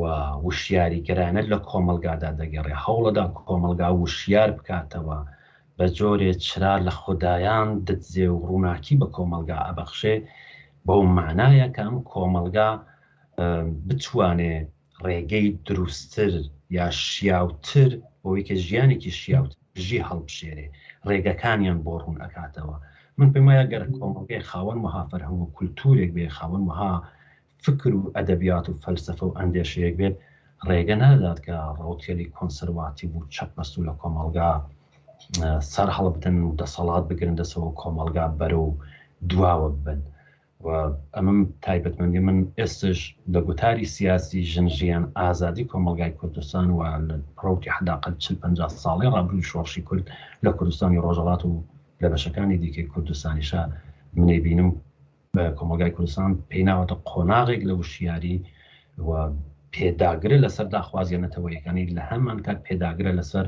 و وشیاریگەرانە لە کۆمەڵگادا دەگێڕێ، هەوڵەدا کۆمەڵگا وشیار بکاتەوە، بە جۆرێ چرا لە خودایان ددزێ و ڕووناکی بە کۆمەڵگا ئەبەخشێ، بەو مانایە کە ئەم کۆمەڵگا بتوانێ ڕێگەی دروستتر یا شیاوتر بۆی کە ژیانێکی شیاوتر بژی هەڵبژێرێ، ڕێگەکانیان بۆ ڕوون ئەکاتەوە. من پێم وایە گەر کۆمەڵگەی خاوەن وەها فەرهەنگ و کولتوورێک بێ، خاوەن وەها فکر و ئەدەبیات و فەلسەفە و ئەندێشەیەک بێت، ڕێگە نادات کە ڕەوتگەلی کۆنسەرواتیڤ و چەپبەستوو لە کۆمەڵگا سەر هەڵبدەن و دەسەڵات بگرن دەسەوە و کۆمەڵگا بەرەو دواوە ببەن. و ئەمەم تایبەتمەندی من ئێستش لە گوتاری سیاسی ژن ژیان ئازادی کۆمەڵگای کوردستان و لە ڕەوتی حداقل 40 50 ساڵی ڕابردووی شۆڕشی کورد لە کوردستانی ڕۆژهەڵات و لە بەشەکانی دیکەی کوردستانیشا منەی بینم کۆمەڵگای کوردستان پێی ناوەتە قۆناغێک لە وشیاری و پێداگرە لەسەر داخوازیە نەتەوەیەکانی لە هەمان کات پێداگرە لەسەر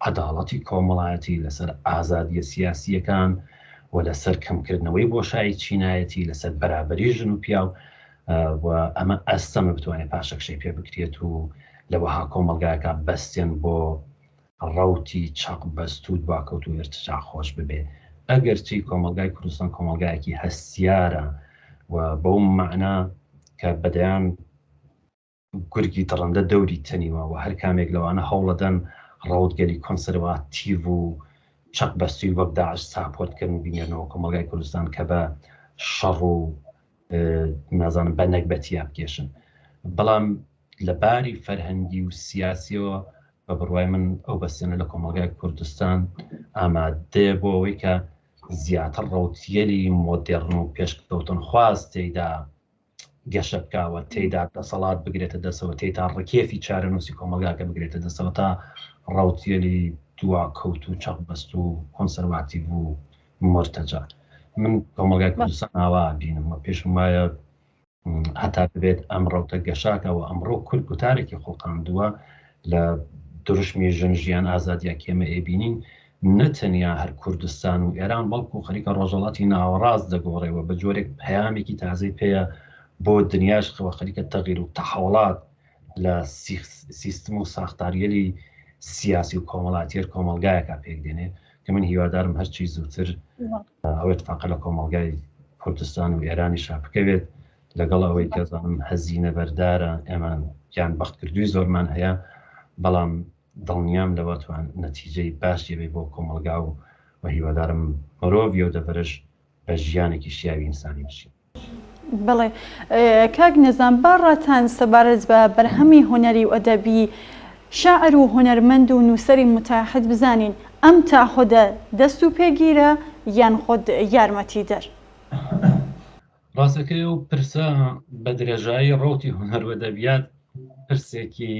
عەداڵەتی کۆمەڵایەتی، لەسەر ئازادییە سیاسییەکان و لەسەر کەمکردنەوەی بۆشایی چینایەتی، لەسەر بەرابەری ژن و پیاو و ئەمە ئەستەمە بتوانێت پاشەکشەی پێ بکرێت و لە وەها کۆمەڵگایەکا بەستێن بۆ ڕەوتی چەق بەستوو و دواکەوتوو و ئیرتجاع خۆش ببێ. ئەگەرچی کۆمەڵگای کوردستان کۆمەڵگایەکی هەستیارە و بەو مەعنا کە بەدەیان گورگی دڕندە دەوری تەنیوە و هەر کامێک لەوانە هەوڵەدەن ڕەوتگەلی کۆنسەرڤاتیڤ و چەق بەستووی وەک داعش ساپۆرت کەن و بینێرنەوە کۆمەڵگای کوردستان کە بە شەڕ و نازانم بە نەگبەتیا بکێشن. بەڵام لە باری فەرهەنگی و سیاسیەوە. بە بڕوای من ئەو بەستێنە لە کۆمەڵگای کوردستان ئامادەیە بۆ ئەوەی کە زیاتر ڕەوتیەلی مۆدێڕن و پێشکەوتنخواز تێیدا گەشە بکاوە تێیدا دەسەڵات بگرێتە دەستەوە تێیدا ڕکێفی چارەنووسی کۆمەڵگاکە بگرێتە دەستەوە تا ڕەوتیەلی دواکەوت و چەقبەست و کۆنسەرواتیڤ و مۆرتەجا. من کۆمەڵگای کوردستان ئاوا بینم و پێشم وایە هەتا ببێت ئەم ڕەوتە گەشاکەوە. ئەمڕۆ کورد گوتارێکی خوڵقاندووە لە دروشمی ژن ژیان ئازادیە کێمە ئێبینین نە تەنیا هەر کوردستان و ئێران بەڵکو خەریکە ڕۆژەڵاتی ناوەڕاست دەگۆڕێەوە بە جۆرێک پەیامێکی تازەی پێیە بۆ دنیاش خەوە خەریکە تەغیر و تەحوڵات لە سیستم و ساختاریەلی سیاسی و کۆمەڵاتیەر کۆمەڵگایەکە پێک دێنێ کە من هیوادارم هەرچی زووتر ئەو اتفاقە لە کۆمەڵگای کوردستان و ئێرانیشا بکەوێت لەگەڵ ئەوەی کە زانم هەزینە بەردارە ئێمە گیان بەختکردووی زۆرمان هەیە بەڵام دڵنیام لەوە توان نەتیجەی باشی بێ بۆ کۆمەڵگا و و هیوادارم مرۆڤی و دەڤەرش بە ژیانێکی شیاوی ئینسانی بژین. بەڵێ کاک نزام با ڕاتان سەبارەت بە بەرهەمی هونەری و ئەدەبی شاعر و هونەرمەند و نووسەری متعهد بزانین ئەم تەعهودە دەست و پێگیرە یان خود یارمەتیدەر؟ ڕاستەکەی ئەو پرسە بە درێژایی ڕەوتی هونەر و ئەدەبیات پرسێکی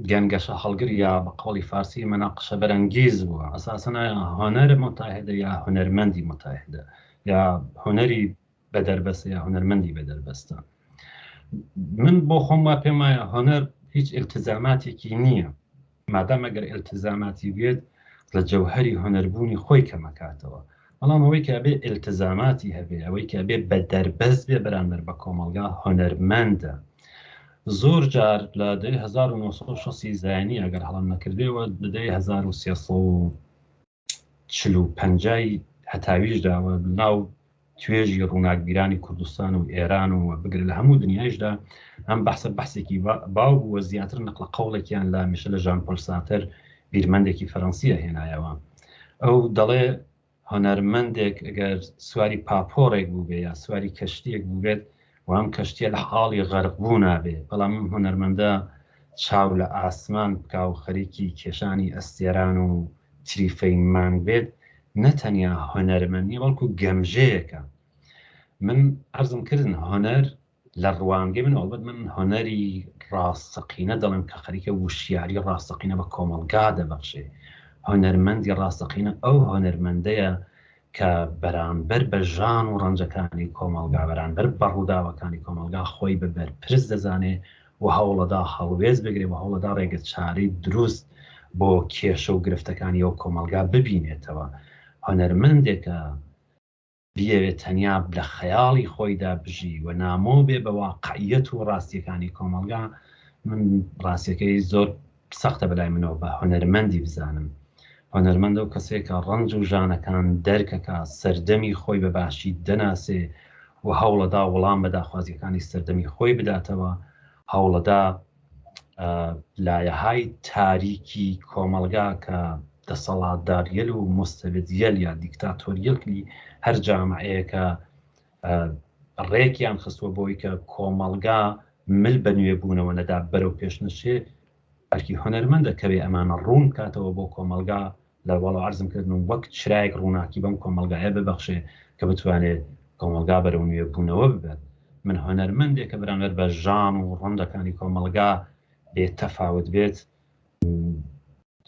گەنگەشە هەڵگر یا بە قەوڵی فارسی مەناقشە بەرەنگیز بووە. ئەساسەن ئایا هونەر متعهدە یا هونەرمەندی متعهدە یا هونەری بە دەربەستە یا هونەرمەندی بە دەربەستە؟ من بۆ خۆم وا پێم وایە هونەر هیچ ئیلتزاماتێکی نییە. مادام ئەگەر ئیلتزاماتی بێت لە جەوهەری هونەربوونی خۆی کەمەکاتەوە. بەڵام ئەوەی کە ئەبێ ئیلتزاماتی هەبێ، ئەوەی کە ئەبێ بە دەربەست بێ بەرامبەر بە کۆمەڵگا هونەرمەندە. زۆر جار لە دەیەی 1960 زایینی ئەگەر هەڵەم نەکردبێ و لە دەیەی 1340 هەتاویشدا و ناو توێژی ڕووناکبیرانی کوردستان و ئێران و بگرە لە هەموو دنیایشدا ئەم بەحسە بەحسێکی باو بووە. زیاتر نەقلە قەوڵێکیان لە میشە لە ژان پۆل سارتەر بیرمەندێکی فەرەنسیە هێنایەوە. ئەو دەڵێ هونەرمەندێک ئەگەر سواری پاپۆڕێک بووبێ یا سواری کەشتیەک بووبێت و ئەم کەشتیە لە حاڵی غەرق بوو نابێ، بەڵام ئەم هونەرمەندە چاو لە ئاسمان بکا و خەریکی کێشانی ئەستێران و تریفەی مانگ بێت، نە تەنیا هونەرمەند نیە بەڵکو گەمژەیەکە. من عەرزم کردن هونەر لە ڕوانگەی من، ئەڵبەت من هونەری ڕاستەقینە دەڵێم کە خەریکە وشیاری ڕاستەقینە بە کۆمەڵگا دەبەخشێ. هونەرمەندی ڕاستەقینە ئەو هونەرمەندەیە کە بەرامبەر بە ژان و ڕەنجەکانی کۆمەڵگا، بەرامبەر بە ڕووداوەکانی کۆمەڵگا خۆی بە بەرپرس دەزانێ و هەوڵەدا هەڵوێست بگرێ و هەوڵەدا ڕێگە چارەی دروست بۆ کێشە و گرفتەکانی ئەو کۆمەڵگا ببینێتەوە. هونەرمەندێکە بیەوێت تەنیا لە خەیاڵی خۆیدا بژی و نامۆ بێ بە واقعیەت و ڕاستیەکانی کۆمەڵگا، من ڕاستیەکەی زۆر سەختە بەلای منەوە بە هونەرمەندی بزانم. هونەرمەند ئەو کەسەیە کە ڕەنج و ژانەکان دەرکەکا، سەردەمی خۆی بە باشی دەناسێ و هەوڵەدا وڵام بە داخوازیەکانی سەردەمی خۆی بداتەوە، هەوڵەدا لایەهای تاریکی کۆمەڵگا کە دەسەڵاتداریەل و مستەبدیەل یا دیکتاتۆریەلی هەر جامعەیەکە ڕێکیان خستووە بۆی کە کۆمەڵگا مل بە نوێبوونەوە نەدا بەرەو پێش نەچێ، ئەرکی هونەرمەندە کەوێ ئەمانە ڕوون بکاتەوە بۆ کۆمەڵگا لە وەڵا عەرزم کردن و وەک چرایەک ڕووناکی بەم کۆمەڵگایە ببەخشێ کە بتوانێت کۆمەڵگا بەرەو نوێبوونەوە ببات. من هونەرمەندێک کە بەرامبەر بە ژان و ڕەنجەکانی کۆمەڵگا بێ تەفاوت بێت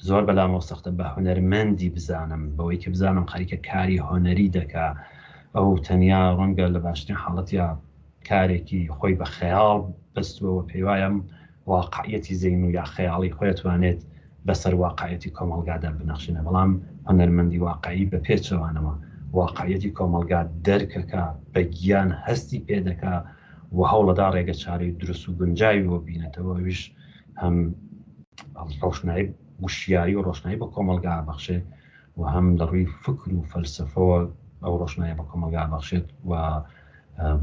زۆر بەلامەوە سەختە بە هونەرمەندی بزانم، بەوەی کە بزانم خەریکە کاری هونەری دەکا. ئەو تەنیا ڕەنگە لە باشترین حاڵەتیا کارێکی خۆی بە خەیاڵ بەستووەوە، پێیوایە ئەم واقعیەتی زەین و یا خەیاڵی خۆی ئەتوانێت بەسەر واقعیەتی کۆمەڵگادا بنەخشێنێ، بەڵام هونەرمەندی واقعی بە پێچەوانەوە واقعیەتی کۆمەڵگا دەرکەکا، بە گیان هەستی پێ دەکا و هەوڵەدا ڕێگە چارەی دروست و گونجاوی بۆ بینێتەوە، ئەویش هەم ڕۆشنایی وشیاری و ڕۆشنایی بە کۆمەڵگا بەخشێ و هەم لە ڕووی فکر و فەلسەفەوە ئەو ڕۆشنایە بە کۆمەڵگا بەخشێت و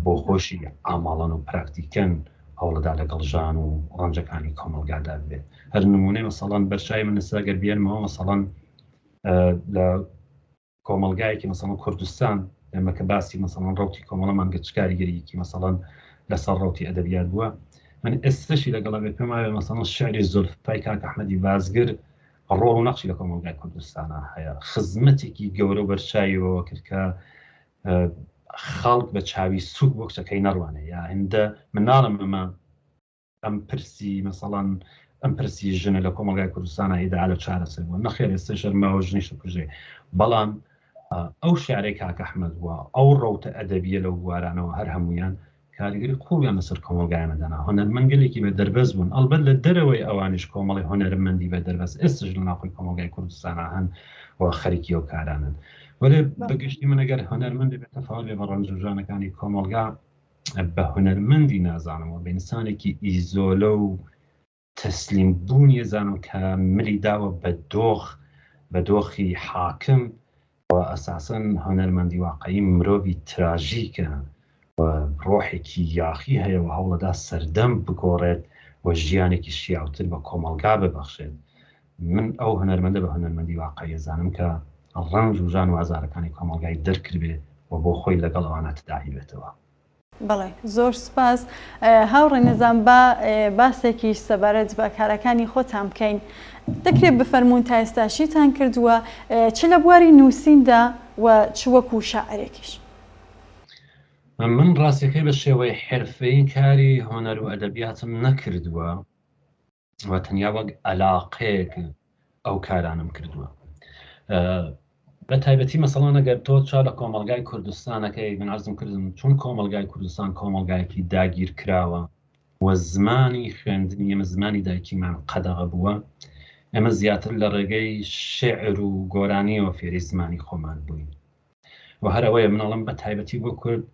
بۆ خۆشی ئاماڵەن و پراکتیکەن هەوڵەدا لەگەڵ ژان و ڕەنجەکانی کۆمەڵگادا بێت. هەر نمونەی مەسەڵەن بەرچوی من ئێستا گەر بێنمەوە، مەسەڵەن لە کۆمەڵگایەکی مەسەڵەن کوردستان ئێمە کە باسی مەسەڵەن ڕەوتی کۆمەڵەمان کە چ کاریگەریەکی مەسەڵەن لەسەر ڕەوتی ئەدەبیات بووە. من ئێستەشی لەگەڵا بێ پێم وایە مەسەڵەن شعری زولفای کاک ئەحمەدی بازگر ڕۆڵ و نەقشی لە کۆمەڵگای کوردستانا هەیە، خزمەتێکی گەورە و بەرچاوی بەوە کرد کە خەڵک بە چاوی سوک بۆ کچەکەی نەڕوانێ یا هندە من ناڵم ئەمە ئەم پرسی مەسەڵەن ئەم پرسی ژنە لە کۆمەڵگای کوردستانە ئیدعا لە چارەسەر بووە نەخێر ئێستا شەرماوە ژنیش دەکوژێ بەڵام ئەو شعرەی کاک ئەحمەد وە ئەو ڕەوتە ئەدەبیە لەو بوارانەوە هەر هەمویان کاریگەری قوڵیان لەسەر کۆمەڵگای ئێمە دانا. هونەرمەندگەلێکی بە دەربەست بوون، ئەڵبەت لە دەرەوەی ئەوانیش کۆمەڵی هونەرمەندی بە دەربەست ئێستش لە ناوخۆی کۆمەڵگای کوردستانا هەن و خەریکی ئەو کارانەن. وەلێ بە گشتی من ئەگەر هونەرمەندێ بێ تەفاوت بێ بە ڕەنج و ژانەکانی کۆمەڵگا بە هونەرمەندی نازانم و بە ئینسانێکی ئیزۆلە و تەسلیم بوونی ئەزانم کە ملی داوە بە دۆخ بە دۆخی حاکم و ئەساسەن هونەرمەندی واقعی مرۆڤی تراژیکە و ڕۆحێکی یاخی هەیە و هەوڵەدا سەردەم بگۆڕێت و ژیانێکی شیاوتر بە کۆمەڵگا ببەخشێت من ئەو هونەرمەندە بە هونەرمەندی واقعی ئەزانم کە ڕەنج و ژان و ئازارەکانی کۆمەڵگای دەرکردبێ و بۆ خۆی لەگەڵ ئەوانە تداعی بێتەوە. بەڵێ زۆر سوپاس هاوڕێ نزام با باسێکیش سەبارەت بە کارەکانی خۆتان بکەین دەکرێت بفەرموون تا ئێستا چیتان کردووە چ لە بواری نووسیندا و چ وەکو شاعرێکیش؟ من ڕاستیەکەی بە شێوەی حرفەیی کاری هونەر و ئەدەبیاتم نەکردووە و تەنیا وەک ئەلاقەیەک ئەو کارانم کردووە بە تایبەتی مەسەڵان ئەگەر تۆ چا لە کۆمەلگای کوردستانەکەی من عەرزم کردم چون کۆمەلگای کوردستان کۆمەلگایەکی داگیر کراوە و زمانی خوێندنی ئێمە زمانی دایکیمان قەدەغە بووە ئێمە زیاتر لە ڕێگەی شعر و گۆرانیەوە فێری زمانی خۆمان بووین و هەر ئەوەیە من ئەڵێم بە تایبەتی بۆ کورد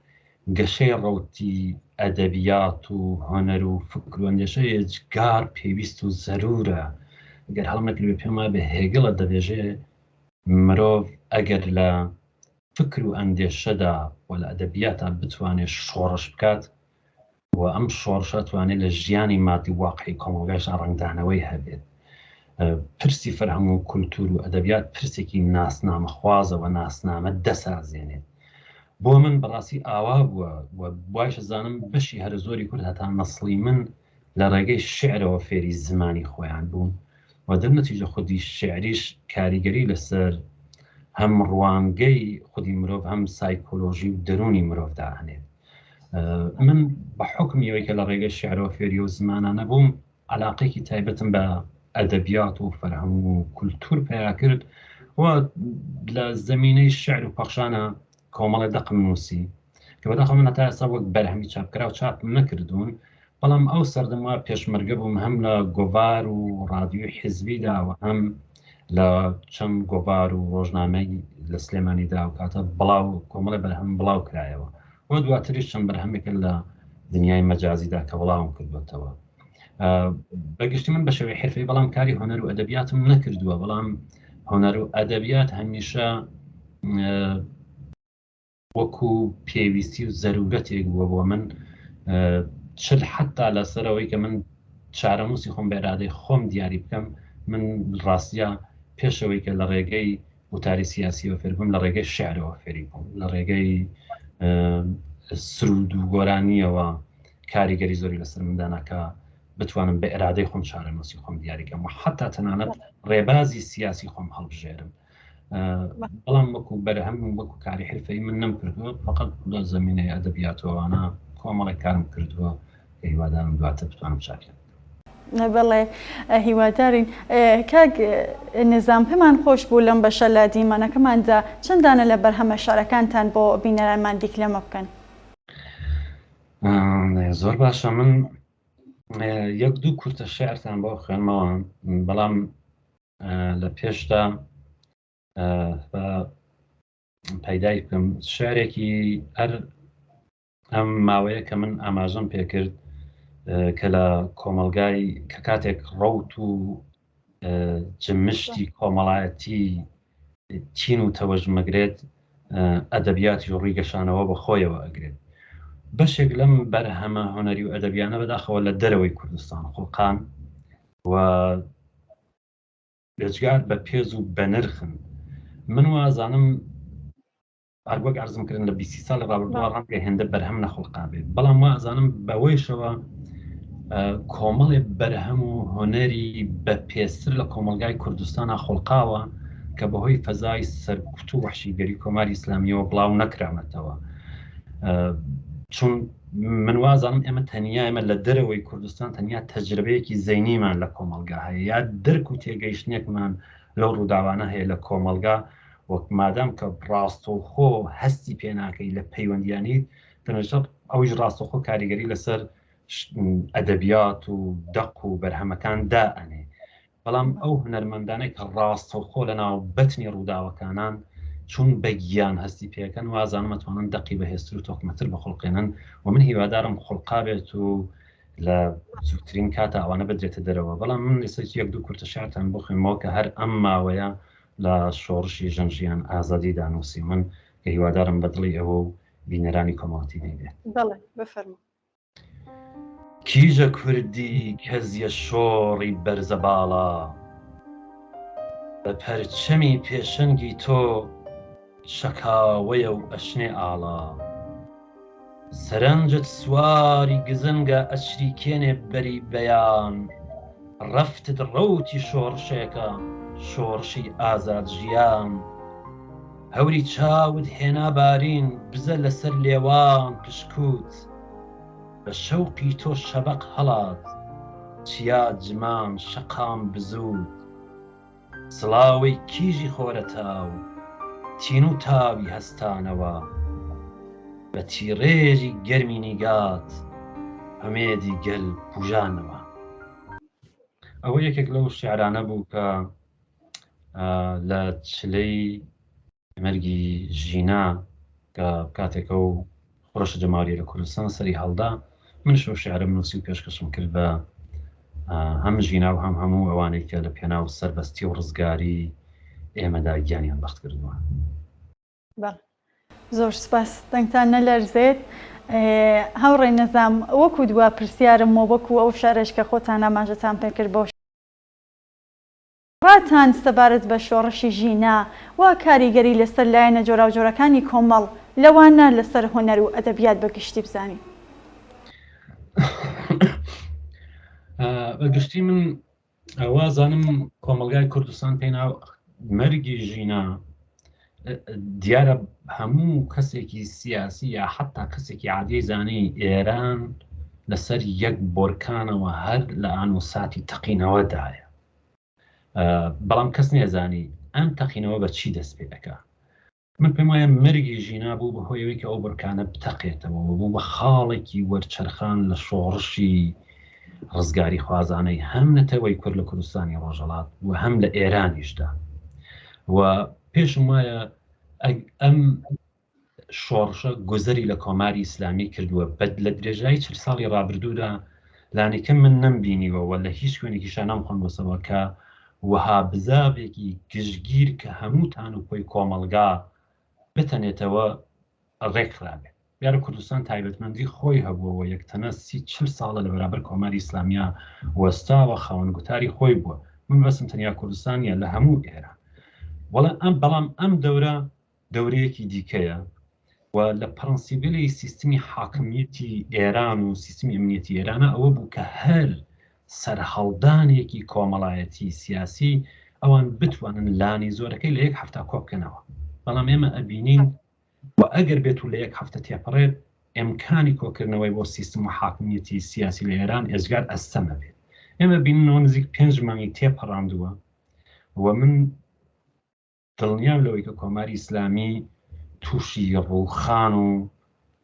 گەشەی ڕەوتی ئەدەبیات و هونەر و فکر و ئەندێشە ئێجگار پێویست و زەرورە. گەر هەڵم نەکردبێ پێم وایە بە هێگڵە دەبێژێ مرۆڤ ئەگەر لە فکر و ئەندێشەدا و لە ئەدەبیاتا بتوانێ شۆڕش بکات و ئەم شۆڕشە توانێت لە ژیانی مادی و واقعی کۆمەڵگایشدا ڕەنگدانەوەی هەبێت. پرسی فەرهەنگ و کولتوور و ئەدەبیات پرسێکی ناسنامەخوازە و ناسنامە دەسازێنێت. بۆ من بەڕاستی ئاوا بووە و وایش ئەزانم بەشی هەرە زۆری کورد هەتا نەسڵی من لە ڕێگەی شیعرەوە فێری زمانی خۆیان بوون و دەرنەتیجە خودی شیعریش کاریگەری لەسەر هەم ڕوانگەی خودی مرۆڤ هەم سایکۆلۆژی و دەروونی مرۆڤ دائەنێت. من بە حوکمی ئەوەی کە لە ڕێگەی شیعرەوە فێری ئەو زمانانە بووم عەلاقەیەکی تایبەتم بە ئەدەبیات و فەرهەنگ و کولتوور پەیا کرد و لە زەمینەی شعر و پەخشانە کۆمەڵێ دەقم نووسی کە بەداخەوە من هەتا ئێستا وەک بەرهەمی چاپکراو چاپم نەکردوون بەڵام ئەو سەردەم وا پێشمەرگە بووم هەم لە گۆڤار و ڕادیۆی حیزبیدا و هەم لە چەند گۆڤار و ڕۆژنامەی لە سلێمانیدا و کاتە بڵاو کۆمەڵی بەرهەم بڵاو کرایەوە و دواتریش چەند بەرهەمێکە لە دنیای مەجازیدا کە بڵاوم کردوێتەوە بەگشتی من بە شێوەی حرفەی بەڵام کاری هۆنەر و ئەدەبیاتم نەکردووە بەڵام هۆنەر و ئەدەبیات هەمیشە وەکو پێویستی و زەرورەتێک بووە بۆ من چل حتا لەسەرەوەی کە من چارەنووسی خۆم بە ئێرادەی خۆم دیاری بکەم من ڕاستە پێشەوەی کە لە ڕێگەی وتاری سیاسیەوە فێر بووم لە ڕێگەی شعرەوە فێری بووم لە ڕێگەی سرود و گۆرانیەوە کاریگەری زۆری لەسەر من دانا کە بتوانم بە ئێرادەی خۆم چارەنووسی خۆم دیاریکەم و حتا تەنانەت ڕێبازی سیاسی خۆم هەڵبژێرم بەڵام وەکو بەرهەم و وەکو کاری حرفەی من نەم کردووە فقط لە زمینەی ئەدەبیاتەوەوانە کۆمەڵێک کارم کردووە کە هیوادارم دواتر بتوانم چاپیان بەڵێ هیوادارین کاک نزام پێمان خۆش بوو لەم بەشە لە دیمەنەکەماندا چەند دانە لە بەرهەمە شعرەکانتان بۆ بینەرانمان دیکلەمە بکەن. زۆر باشە من یەک دوو کورتە شعرتان بۆ خوێنمەوە بەڵام لە پێشدا بە پەیدای بکەم شعرێکی هەر ئەم ماوەیە کە من ئاماژەم پێکرد کە لە کۆمەلگای کە کاتێک ڕەوت و جمشتی کۆمەڵایەتی چین و تەوەژمەگرێت ئەدەبیاتی ڕووی گەشانەوە بە خۆیەوە ئەگرێت بەشێک لەم بەرهەمە هۆنەری و ئەدەبیانە بەداخەوە لە دەرەوەی کوردستان خوڵقان و بێجگار بە پێز و بەنرخن من وازانم هەر وەک عەرزم کردن لە 20 ساڵی ڕابردووە ڕەنگە هێندە بەرهەم نەخوڵقابێت بەڵام وا ئەزانم بەوەیشەوە کۆمەڵێ بەرهەم و هونەری بەپێزتر لە کۆمەڵگای کوردستانا خوڵقاوە کە بەهۆی فەزای سەرکوت و وەحشیگەری کۆماری ئیسلامیەوە بڵاو نەکراونەتەوە. چون من وازانم ئێمە تەنیا ئێمە لە دەرەوەی کوردستان تەنیا تەجربەیەکی زەینیمان لە کۆمەڵگا هەیە یا درک و تێگەیشتنێکمان لەو ڕووداوانە هەیە لە کۆمەڵگا وەک مادام کە ڕاستەوخۆ هەستی پێناکەی لە پەیوەندیانیت دەنەجەت ئەویش ڕاستەوخۆ کاریگەری لەسەر ئەدەبیات و دەق و بەرهەمەکان دائەنێ بەڵام ئەو هونەرمەندانەی کە ڕاستەوخۆ لە ناو بەتنی ڕووداوەکانان چون بە گیان هەستی پێکەن وازانم ئەتوانن دەقی بەهێزتر و تۆکمەتر بخوڵقێنن و من هیوادارم خوڵقابێت و لە زووترین کاتە ئەوانە بدرێتە دەرەوە بەڵام من ئێستا یەک دوو کورتە شعرتان بخوێنمەوە کە هەر ئەم ماوەیە لە شۆڕشی ژن ژیان ئازادیدا نووسیومن کە هیوادارم بە دڵی ئێوە و بینەرانی کۆمەڵ تیڤی بێت. بەڵێ بفەرموو. کیژە کوردی کەزیە شۆڕی بەرزە باڵا بە پەرچەمی پێشەنگی تۆ شەکاوەیە و ئەشنێ ئاڵا سەرنجت سواری گزنگە ئەچریکێنێ بەری بەیان ڕەفتت ڕەوتی شۆڕشێکە شۆڕشی ئازاد ژیان هەوری چاوت هێنا بارین بزە لەسەر لێوان پشکوت بە شەوقی تۆ شەبەق هەڵات چیا جمان شەقام بزووت سڵاوەی کیژی خۆرەتاو تین و تاوی هەستانەوە بە تیڕێژی گەرمی نیگات هومێدی گەل بوژانەوە. ئەوە یەکێک لەو شیعرانە بوو کە لە چلەی مەرگی ژینا کە کاتێک ئەو خۆشە جەماوەریە لە کوردستان سەری هەڵدا منش ئەو شعرم نووسی و پێشکەشم کرد بە هەم ژینا و هەم هەموو ئەوانەی کە لە پێناو سەربەستی و ڕزگاری ئێمەدا گیانیان بەخت کردووە. بەڵێ زۆر سوپاس دەنگتان نەلەرزێت. هاوڕێ نەزام وەکو دوا پرسیارم و وەکو ئەو شعرەش کە خۆتان ئاماژەتان پێکرد بۆ ڕاتان سەبارەت بە شۆڕشی ژینا و کاریگەری لەسەر لایەنە جۆراوجۆرەکانی کۆمەڵ، لەوانە لەسەر هونەر و ئەدەبیات بە گشتی بزانین. بە گشتی من وازانم کۆمەڵگای کوردستان پێناو مەرگی ژینا دیارە هەموو کەسێکی سیاسی یا حتا کەسێکی عادی زانی ئێران لەسەر یەک بۆرکانەوە هەر لە ئان و ساتی تەقینەوەدایە بەڵام کەس نێزانی ئەم تەقینەوە بە چی دەست پێ دەکا من پێم وایە مەرگی ژینا بوو بەهۆی ئەوەی کە ئەو بڕکانە بتەقێتەوە و بوو بە خاڵێکی وەرچەرخان لە شۆڕشی ڕزگاری خوازانەی هەم نەتەوەی کورد لە کوردستانی ڕۆژهەڵات و هەم لە ئێرانیشدا و پێشم وایە ئەم شۆڕشە گوزەری لە کۆماری ئیسلامی کردووە بە لە درێژایی چل ساڵی ڕابردوودا لانیکەم من نەمبینیوە و لە هیچ شوێنێکیشا نەمخوێندووەسەوە کە وەها بزاڤێکی گشتگیر کە هەموو تانوپۆی کۆمەڵگا بتەنێتەوە ڕێکخرابێت. دیارە کوردستان تایبەتمەندی خۆی هەبووە و یەکتەنە سی چل ساڵە لە بەرابەر کۆماری ئیسلامیا وەستاوە، خاوەن گوتاری خۆی بووە. من بەسم تەنیا کوردستان نییە، لە هەموو ئێران. بەڵام ئەم دەورە دەورەیەکی دیکەیە و لە پرەنسیبلی سیستمی حاکمیەتی ئێران و سیستمی ئەمنیەتی ئێرانە ئەوە بوو کە هەر سەرهەڵدانێکی کۆمەڵایەتی سیاسی ئەوان بتوانن لانی زۆرەکەی لە یەک هەفتا کۆبکەنەوە بەڵام ئێمە ئەبینین و ئەگەر بێت و لە یەک هەفتە تێپەڕێت ئیمکانی کۆکردنەوەی بۆ سیستم و حاکمیەتی سیاسی لە ئێران ئێجگار ئەستەمە بێت ئێمە بیننەوە نزیک پێنج مانگی تێپەڕاندووە و من دڵنیام لەوەی کە کۆماری ئیسلامی تووشی ڕووخان و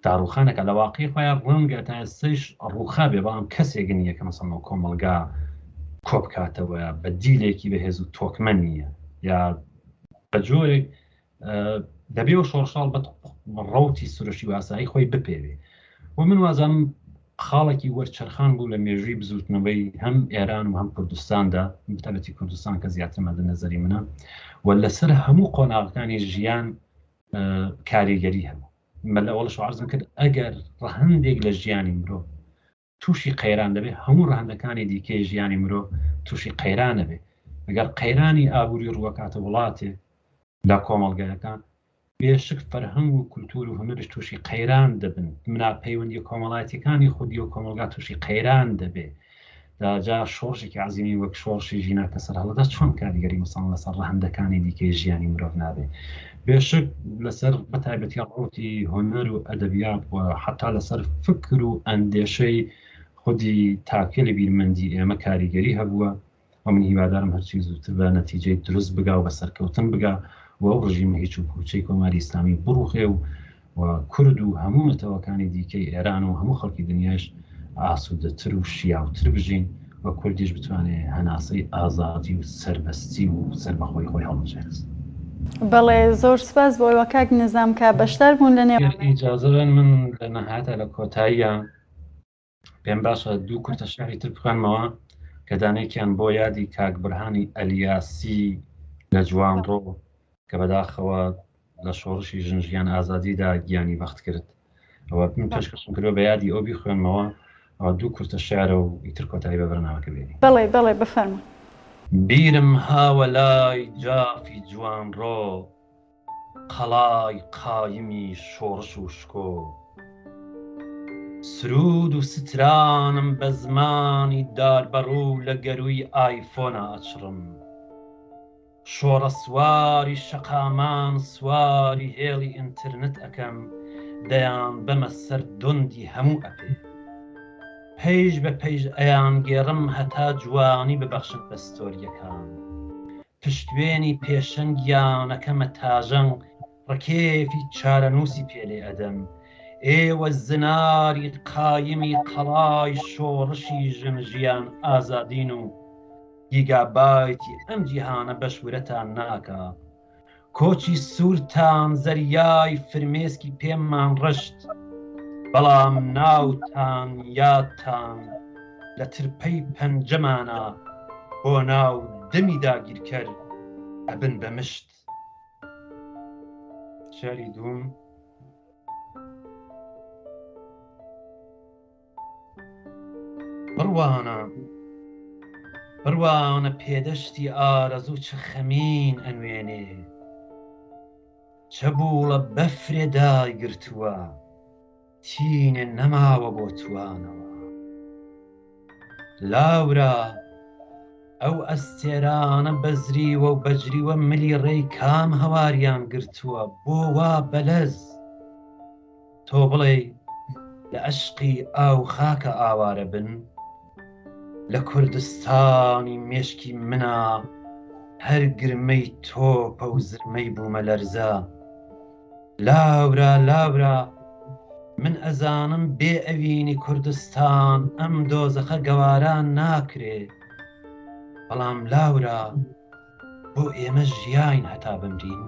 داڕوخانەکە لە واقعی خۆیان ڕەنگە تا ئێستەیش ڕووخا بێ بەڵام کەسێک نییە کە مەسەڵەن ئەو کۆمەڵگا کۆ بکاتەوە بە دیلێکی بەهێز و تۆکمە نییە یا بە جۆرێک دەبێ و شۆڕشاڵ بە ڕەوتی سروشتی و ئاسایی خۆی بپێوێ و من وازانم خاڵێکی وەرچەرخان بوو لە مێژووی بزووتنەوەی هەم ئێران و هەم کوردستاندا، بەتایبەتی کوردستان کە زیاتر مەدە نەزەری منە و لەسەر هەموو قۆناغەکانی ژیان کاریگەری هەبوو. من لە ئەوەڵش عەرزم کرد ئەگەر ڕەهەندێک لە ژیانی مرۆڤ تووشی قەیران دەبێت هەموو ڕەهەندەکانی دیکەی ژیانی مرۆڤ تووشی قەیران دەبێت. ئەگەر قەیرانی ئابووری ڕووەکاتە وڵاتێک لە کۆمەڵگایەکان. بێشک فەرهەنگ و کولتوور و هونەریش تووشی قەیران دەبن، منا پەیوەندیە کۆمەڵایەتیەکانی خودی و کۆمەڵگا تووشی قەیران دەبێ. جا شۆڕشێکی عەزیمی وەک شۆڕشی ژینا کە سەرهەڵدەدا چۆن کاریگەری مەسەڵەن لەسەر ڕەهەندەکانی دیکەی ژیانی مرۆڤ نابێ؟ بێشک لەسەر بەتایبەتی ڕەوتی هونەر و ئەدەبیات و حەتا لەسەر فکر و ئەندێشەی خودی تاکێلی بیرمەندی ئێمە کاریگەری هەبووە. و من هیوادارم هەرچی زووتر بە نەتیجەی دروست بگا و بە سەرکەوتن بگا و ئەو ڕژیمە هیچ و پوچەی کۆماری ئیسلامی بڕوخێ و و کورد و هەموو نەتەوەکانی دیکەی ئێران و هەموو خەڵکی دنیاش ئاسوودەتر و شیاوتر بژین و کوردیش بتوانێ هەناسەی ئازادی و سەربەستی و سەربەخۆی خۆی هەڵمژێت. بەڵێ زۆر سپاس بۆ ئێوە کاک نزام کە بەشدار بوون لە نێوان. گەر ئیجازە بەن من لە نەهایەتا لە کۆتاییا پێم باشە دوو کورتە شعری تر بخوێنمەوە کە دانێکیان بۆ یادی کاک برهانی ئەلیاسی لە جوانڕۆ کە بەداخەوە لە شۆڕشی ژن ژیان ئازادیدا گیانی بەخت کرد ئەوە من پێشکەشم کردووە بە یادی ئەو بیخوێنمەوە ئەوە دوو کورتە شعرە و ئیتر کۆتایی بە بەرنامەکە بێنین. بەڵێ بەڵێ بفەرموون. بیرم هاوە لای جافی جوانڕۆ قەڵای قایمی شۆڕش و شکۆ. سروود و سترانم بە زمانی داربەڕوو لە گەرووی ئایفۆنا ئەچڕم. شۆڕەسواری شەقامان سواری هێڵی ئینترنت ئەکەم دەیانبەمە سەر دۆندی هەموو ئەپێ. پەیژ بە پەیژ ئەیانگێڕم هەتا جوانی ببەخشم بە ستۆرییەکان. پشتوێنی پێشەنگ گیانەکەمە تاژەنگ ڕکێفی چارەنووسی پێ لێ ئەدەم ئێوە زناری قایمی قەڵای شۆڕشی ژن ژیان ئازادین و گیگابایتی ئەم جیهانە بەش ورەتان ناکا کۆچی سوورتان زەریای فرمێسکی پێممان ڕشت بەڵام ناوتان یادتان لە ترپەی پەنجەمانا بۆ ناو دەمی داگیرکەر ئەبن بە مشت. شعری دووم بڕوانە بڕوانە پێدەشتی ئارەزوو چ خەمین ئەنوێنێ چە بووڵە بەفرێ دایگرتووە تینێ نەماوە بۆ توانەوە. لاورا ئەو ئەستێرانە بەزریوە و بەجریوە ملی ڕێی کام هەواریان گرتووە بۆ وا بەلەز؟ تۆ بڵێی لە ئەشقی ئاو خاکە ئاوارە بن؟ لە کوردستانی مێشکی منا هەر گرمەی تۆپە و زرمەی بوومەلەرزە. لاورا لاورا من ئەزانم بێ ئەوینی کوردستان ئەم دۆزەخە گەواران ناکرێ بەڵام لاورا بۆ ئێمە ژیاین هەتا بمرین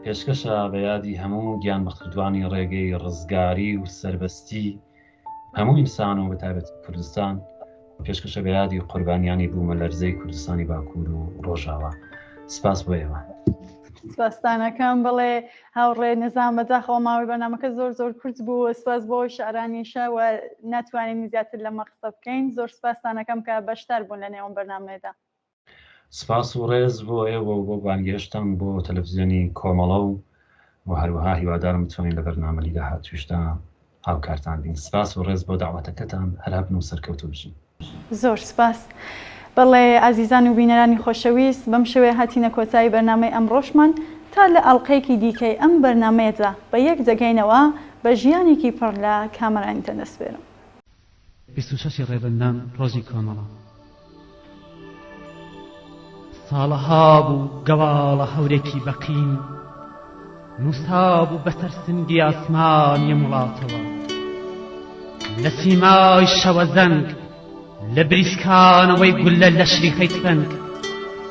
پێشکەشە بە یادی هەموو گیان بەختکردوانی ڕێگەی ڕزگاری و سەربەستی هەموو ئینسان و بەتایبەتی کوردستان پێشکەشە بە یادی قوربانیانی بوومەلەرزەی کوردستانی باکوور و ڕۆژاوا سپاس بۆ ئێوە. سپاستانەکەم بڵێ هاوڕێ نزام بەداخەوە ماوەی بەرنامەکە زۆر زۆر کورت بوو سپاس بۆ شعرانیشە و ناتوانین زیاتر لەمە قسە بکەین زۆر سپاستانەکەم کە بەشدار بوون لە نێوان بەرنامەیەدا. سپاس و ڕێز بۆ ئێوە و بۆ بانگهێشتان بۆ تەلەفزیۆنی کۆمەڵە و و هەروەها هیوادارم بتوانین لە بەرنامەلی داهاتووشدا هاوکارتان بین. سپاس و ڕێز بۆ دەعوەتەکەتان، هەر هەبن و سەرکەوتوو بژین. زۆر سپاس. بەڵێ ئازیزان و بینەرانی خۆشەویست بەم شێوەیە هاتینە کۆتایی بەرنامەی ئەمڕۆشمان تا لە ئەڵقەیەکی دیکەی ئەم بەرنامەیەدا بە یەک دەگەینەوە بە ژیانێکی پڕ لە کامەرانیتان دەسپێرم. 26 ی ڕێبەندان ڕۆژی کۆمەڵە. ساڵەها بوو گەواڵە هەورێکی بەقین نووسابوو بەسەر سنگی ئاسمانی ئەم وڵاتەوە لە سیمای شەوەزەنگ لە بریسکانەوەی گوللە لە شریخەی تفەنگ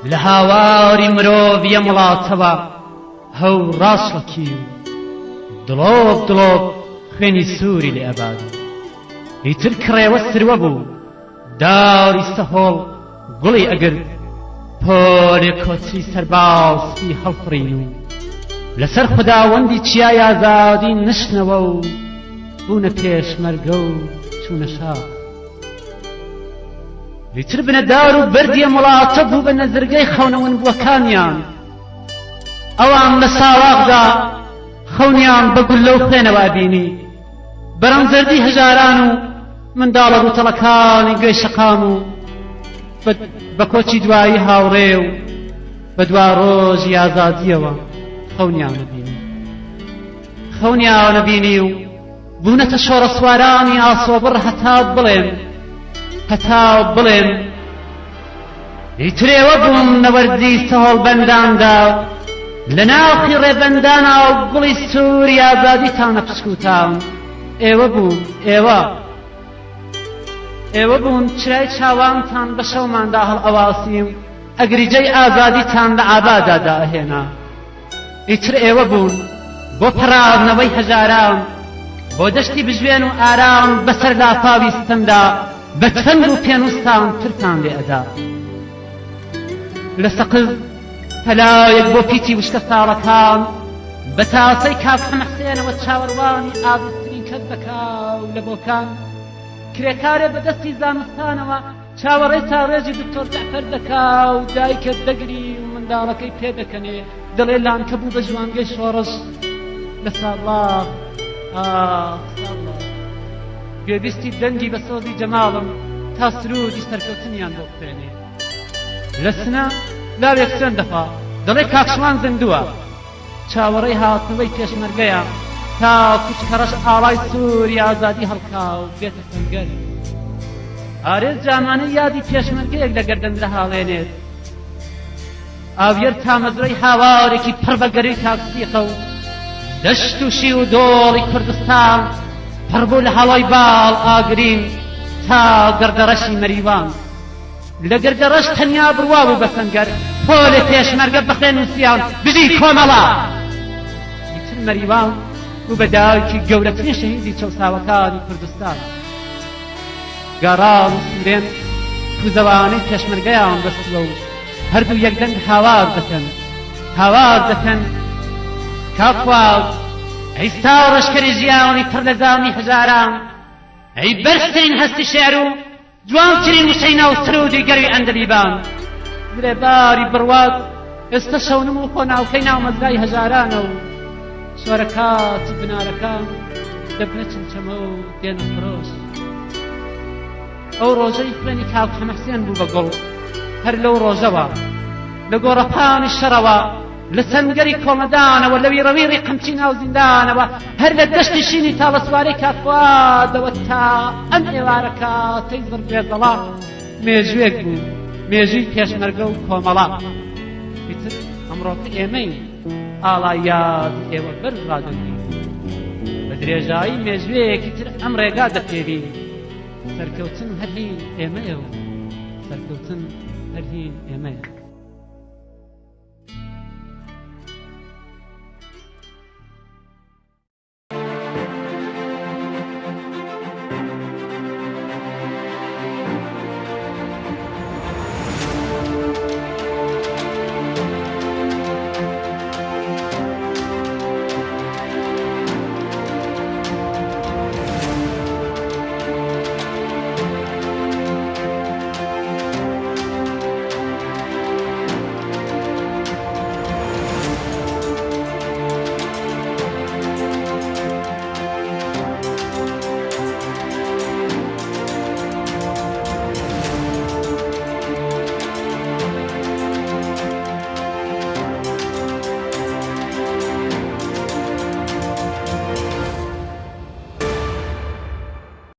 لە هاواری مرۆڤی ئەم وڵاتەوە هەور ڕاچڵەکی و دڵۆپ دڵۆپ خوێنی سووری لێ ئەباری ئیتر کڕێوە سروە بوو داری سەهۆڵ گوڵی ئەگرت پۆلێ کۆچی سەرباز سپی هەڵفڕین و لەسەر خوداوەندی چیای ئازادی نشتنەوە و بوونە پێشمەرگە و چوونە شاخ ئیتر بنەدار و بەردی ئەم وڵاتە بوو بە نەزرگەی خەونە ونبووەکانیان. ئەوان لە ساواخدا خەونیان بە گوللە و خوێنەوە ئەبینی، بە ڕەنجزەردی هەژاران و منداڵە ڕووتەڵەکانی گوێی شەقام و بە کۆچی دوایی هاوڕێ و بە دواڕۆژی ئازادییەوە خەونیان ئەبینی. خەونیان ئەبینی و بوونەتە شۆڕەسوارانی ئاسۆبڕ هەتا بڵێن هەتا بڵێن ئیتر ئێوە بوون لە وەرزی سەهۆڵبەنداندا لە ناخی ڕێبەندانا و گوڵی سووری ئازادیتانە پشکوتان ئێوە بوون ئێوە ئێوە بوون چرای چاوانتان بە شەوماندا هەڵئەواسی و ئەگریجەی ئازادیتان لە ئابادا دائەهێنا ئیتر ئێوە بوون بۆ پەڕاندنەوەی هەژاران بۆ دەشتی بژوێن و ئارام بەسەر لافاوی ستەمدا بە تفەنگ و پێنووستان ترتان لێ ئەدا. لە سەقز پەلایەک بۆ پیتی وشکە ساڵەکان بە تاسەی کاک حەمە حسێنەوە چاوەڕوانی ئازیزترین کەس دەکا و لە بۆکان کرێکارێ بە دەستی زانستانەوە چاوەڕێی ساڕێژی دکتۆر جەعفەر دەکا و دایکە دەگری و منداڵەکەی پێدەکەنێ دەڵێ لانکە بوو بە ژوانگەی شۆڕش لە سابڵاغ ئاخ سابڵاغ گوێبیستی دەنگی بە سۆزی جەماڵم تا سروودی سەرکەوتنیان بۆ بخوێنێ لە سنە لاوێک سوێن دەخوا دەڵێ کاک شوان زیندووە چاوەڕێی هاتنەوەی پێشمەرگەیە تا کوچکەڕەش ئاڵای سووری ئازادی هەڵکا و بێتە سەنگەر. ئارێز جامانەی یادی پێشمەرگەیەک لە گەردەن دەهاڵێنێت. ئاویەر تامەزرۆی هاوارێکی پڕ بە گەرووی کاک سیقە و دەشت و شیو و دۆڵی کوردستان پڕ بوو لە هەوای باڵ ئاگرین تا گڕدەڕەشی مەریوان. لە گردەڕەش تەنیا بڕوا بوو بە سەنگەر پۆلێ پێشمەرگە بە خوێن نووسیان بژی کۆمەڵە. ئیتر مەریوان بوو بە دایکی گەورەترین شەهیدی چەوساوەکانی کوردستان. گاڕان و سوورێن کوزەوانەی پێشمەرگەیان بەستووە و هەردوو یەکدەنگ هاوار دەکەن هاوار دەکەن کاک فواد ئیستا ڕەشکەری ژیانی پڕ لە زامی هەژاران ئەی بەرزترین هەستی شعر و جوانترین وشەی ناو سرودی گەروی عەندەلیبان زرێباری بڕوات ئێستە شەونم و خۆناوکەی ناو مەزرای هەژارانە و شۆرەکاتی بنارەکان دەبنە چمچەمە و دێنە خرۆش. ئەو ڕۆژەی خوێنی کاک حەمە حسێن بوو بە گوڵ هەر لەو ڕۆژەوە لە گۆڕەپانی شەڕەوە لە سەنگەری کۆڵنەدانەوە لە ویڕەویڕی قەمچی ناو زیندانەوە هەر لە دەشتی شینی تاڵەسوارەی کاک فوادەوە تا ئەم ئێوارە کاتەی زڕگوێزەڵا مێژووێک بوو مێژووی پێشمەرگە و کۆمەڵە ئیتر ئەمڕۆکە ئێمەین ئاڵای یادی ئێوە بەرز ڕادەگرین بە درێژایی مێژوویەکی تر ئەم ڕێگا دەپێوین سەرکەوتن هەر هین ئێمەیە و سەرکەوتن هەر هین ئێمەیە.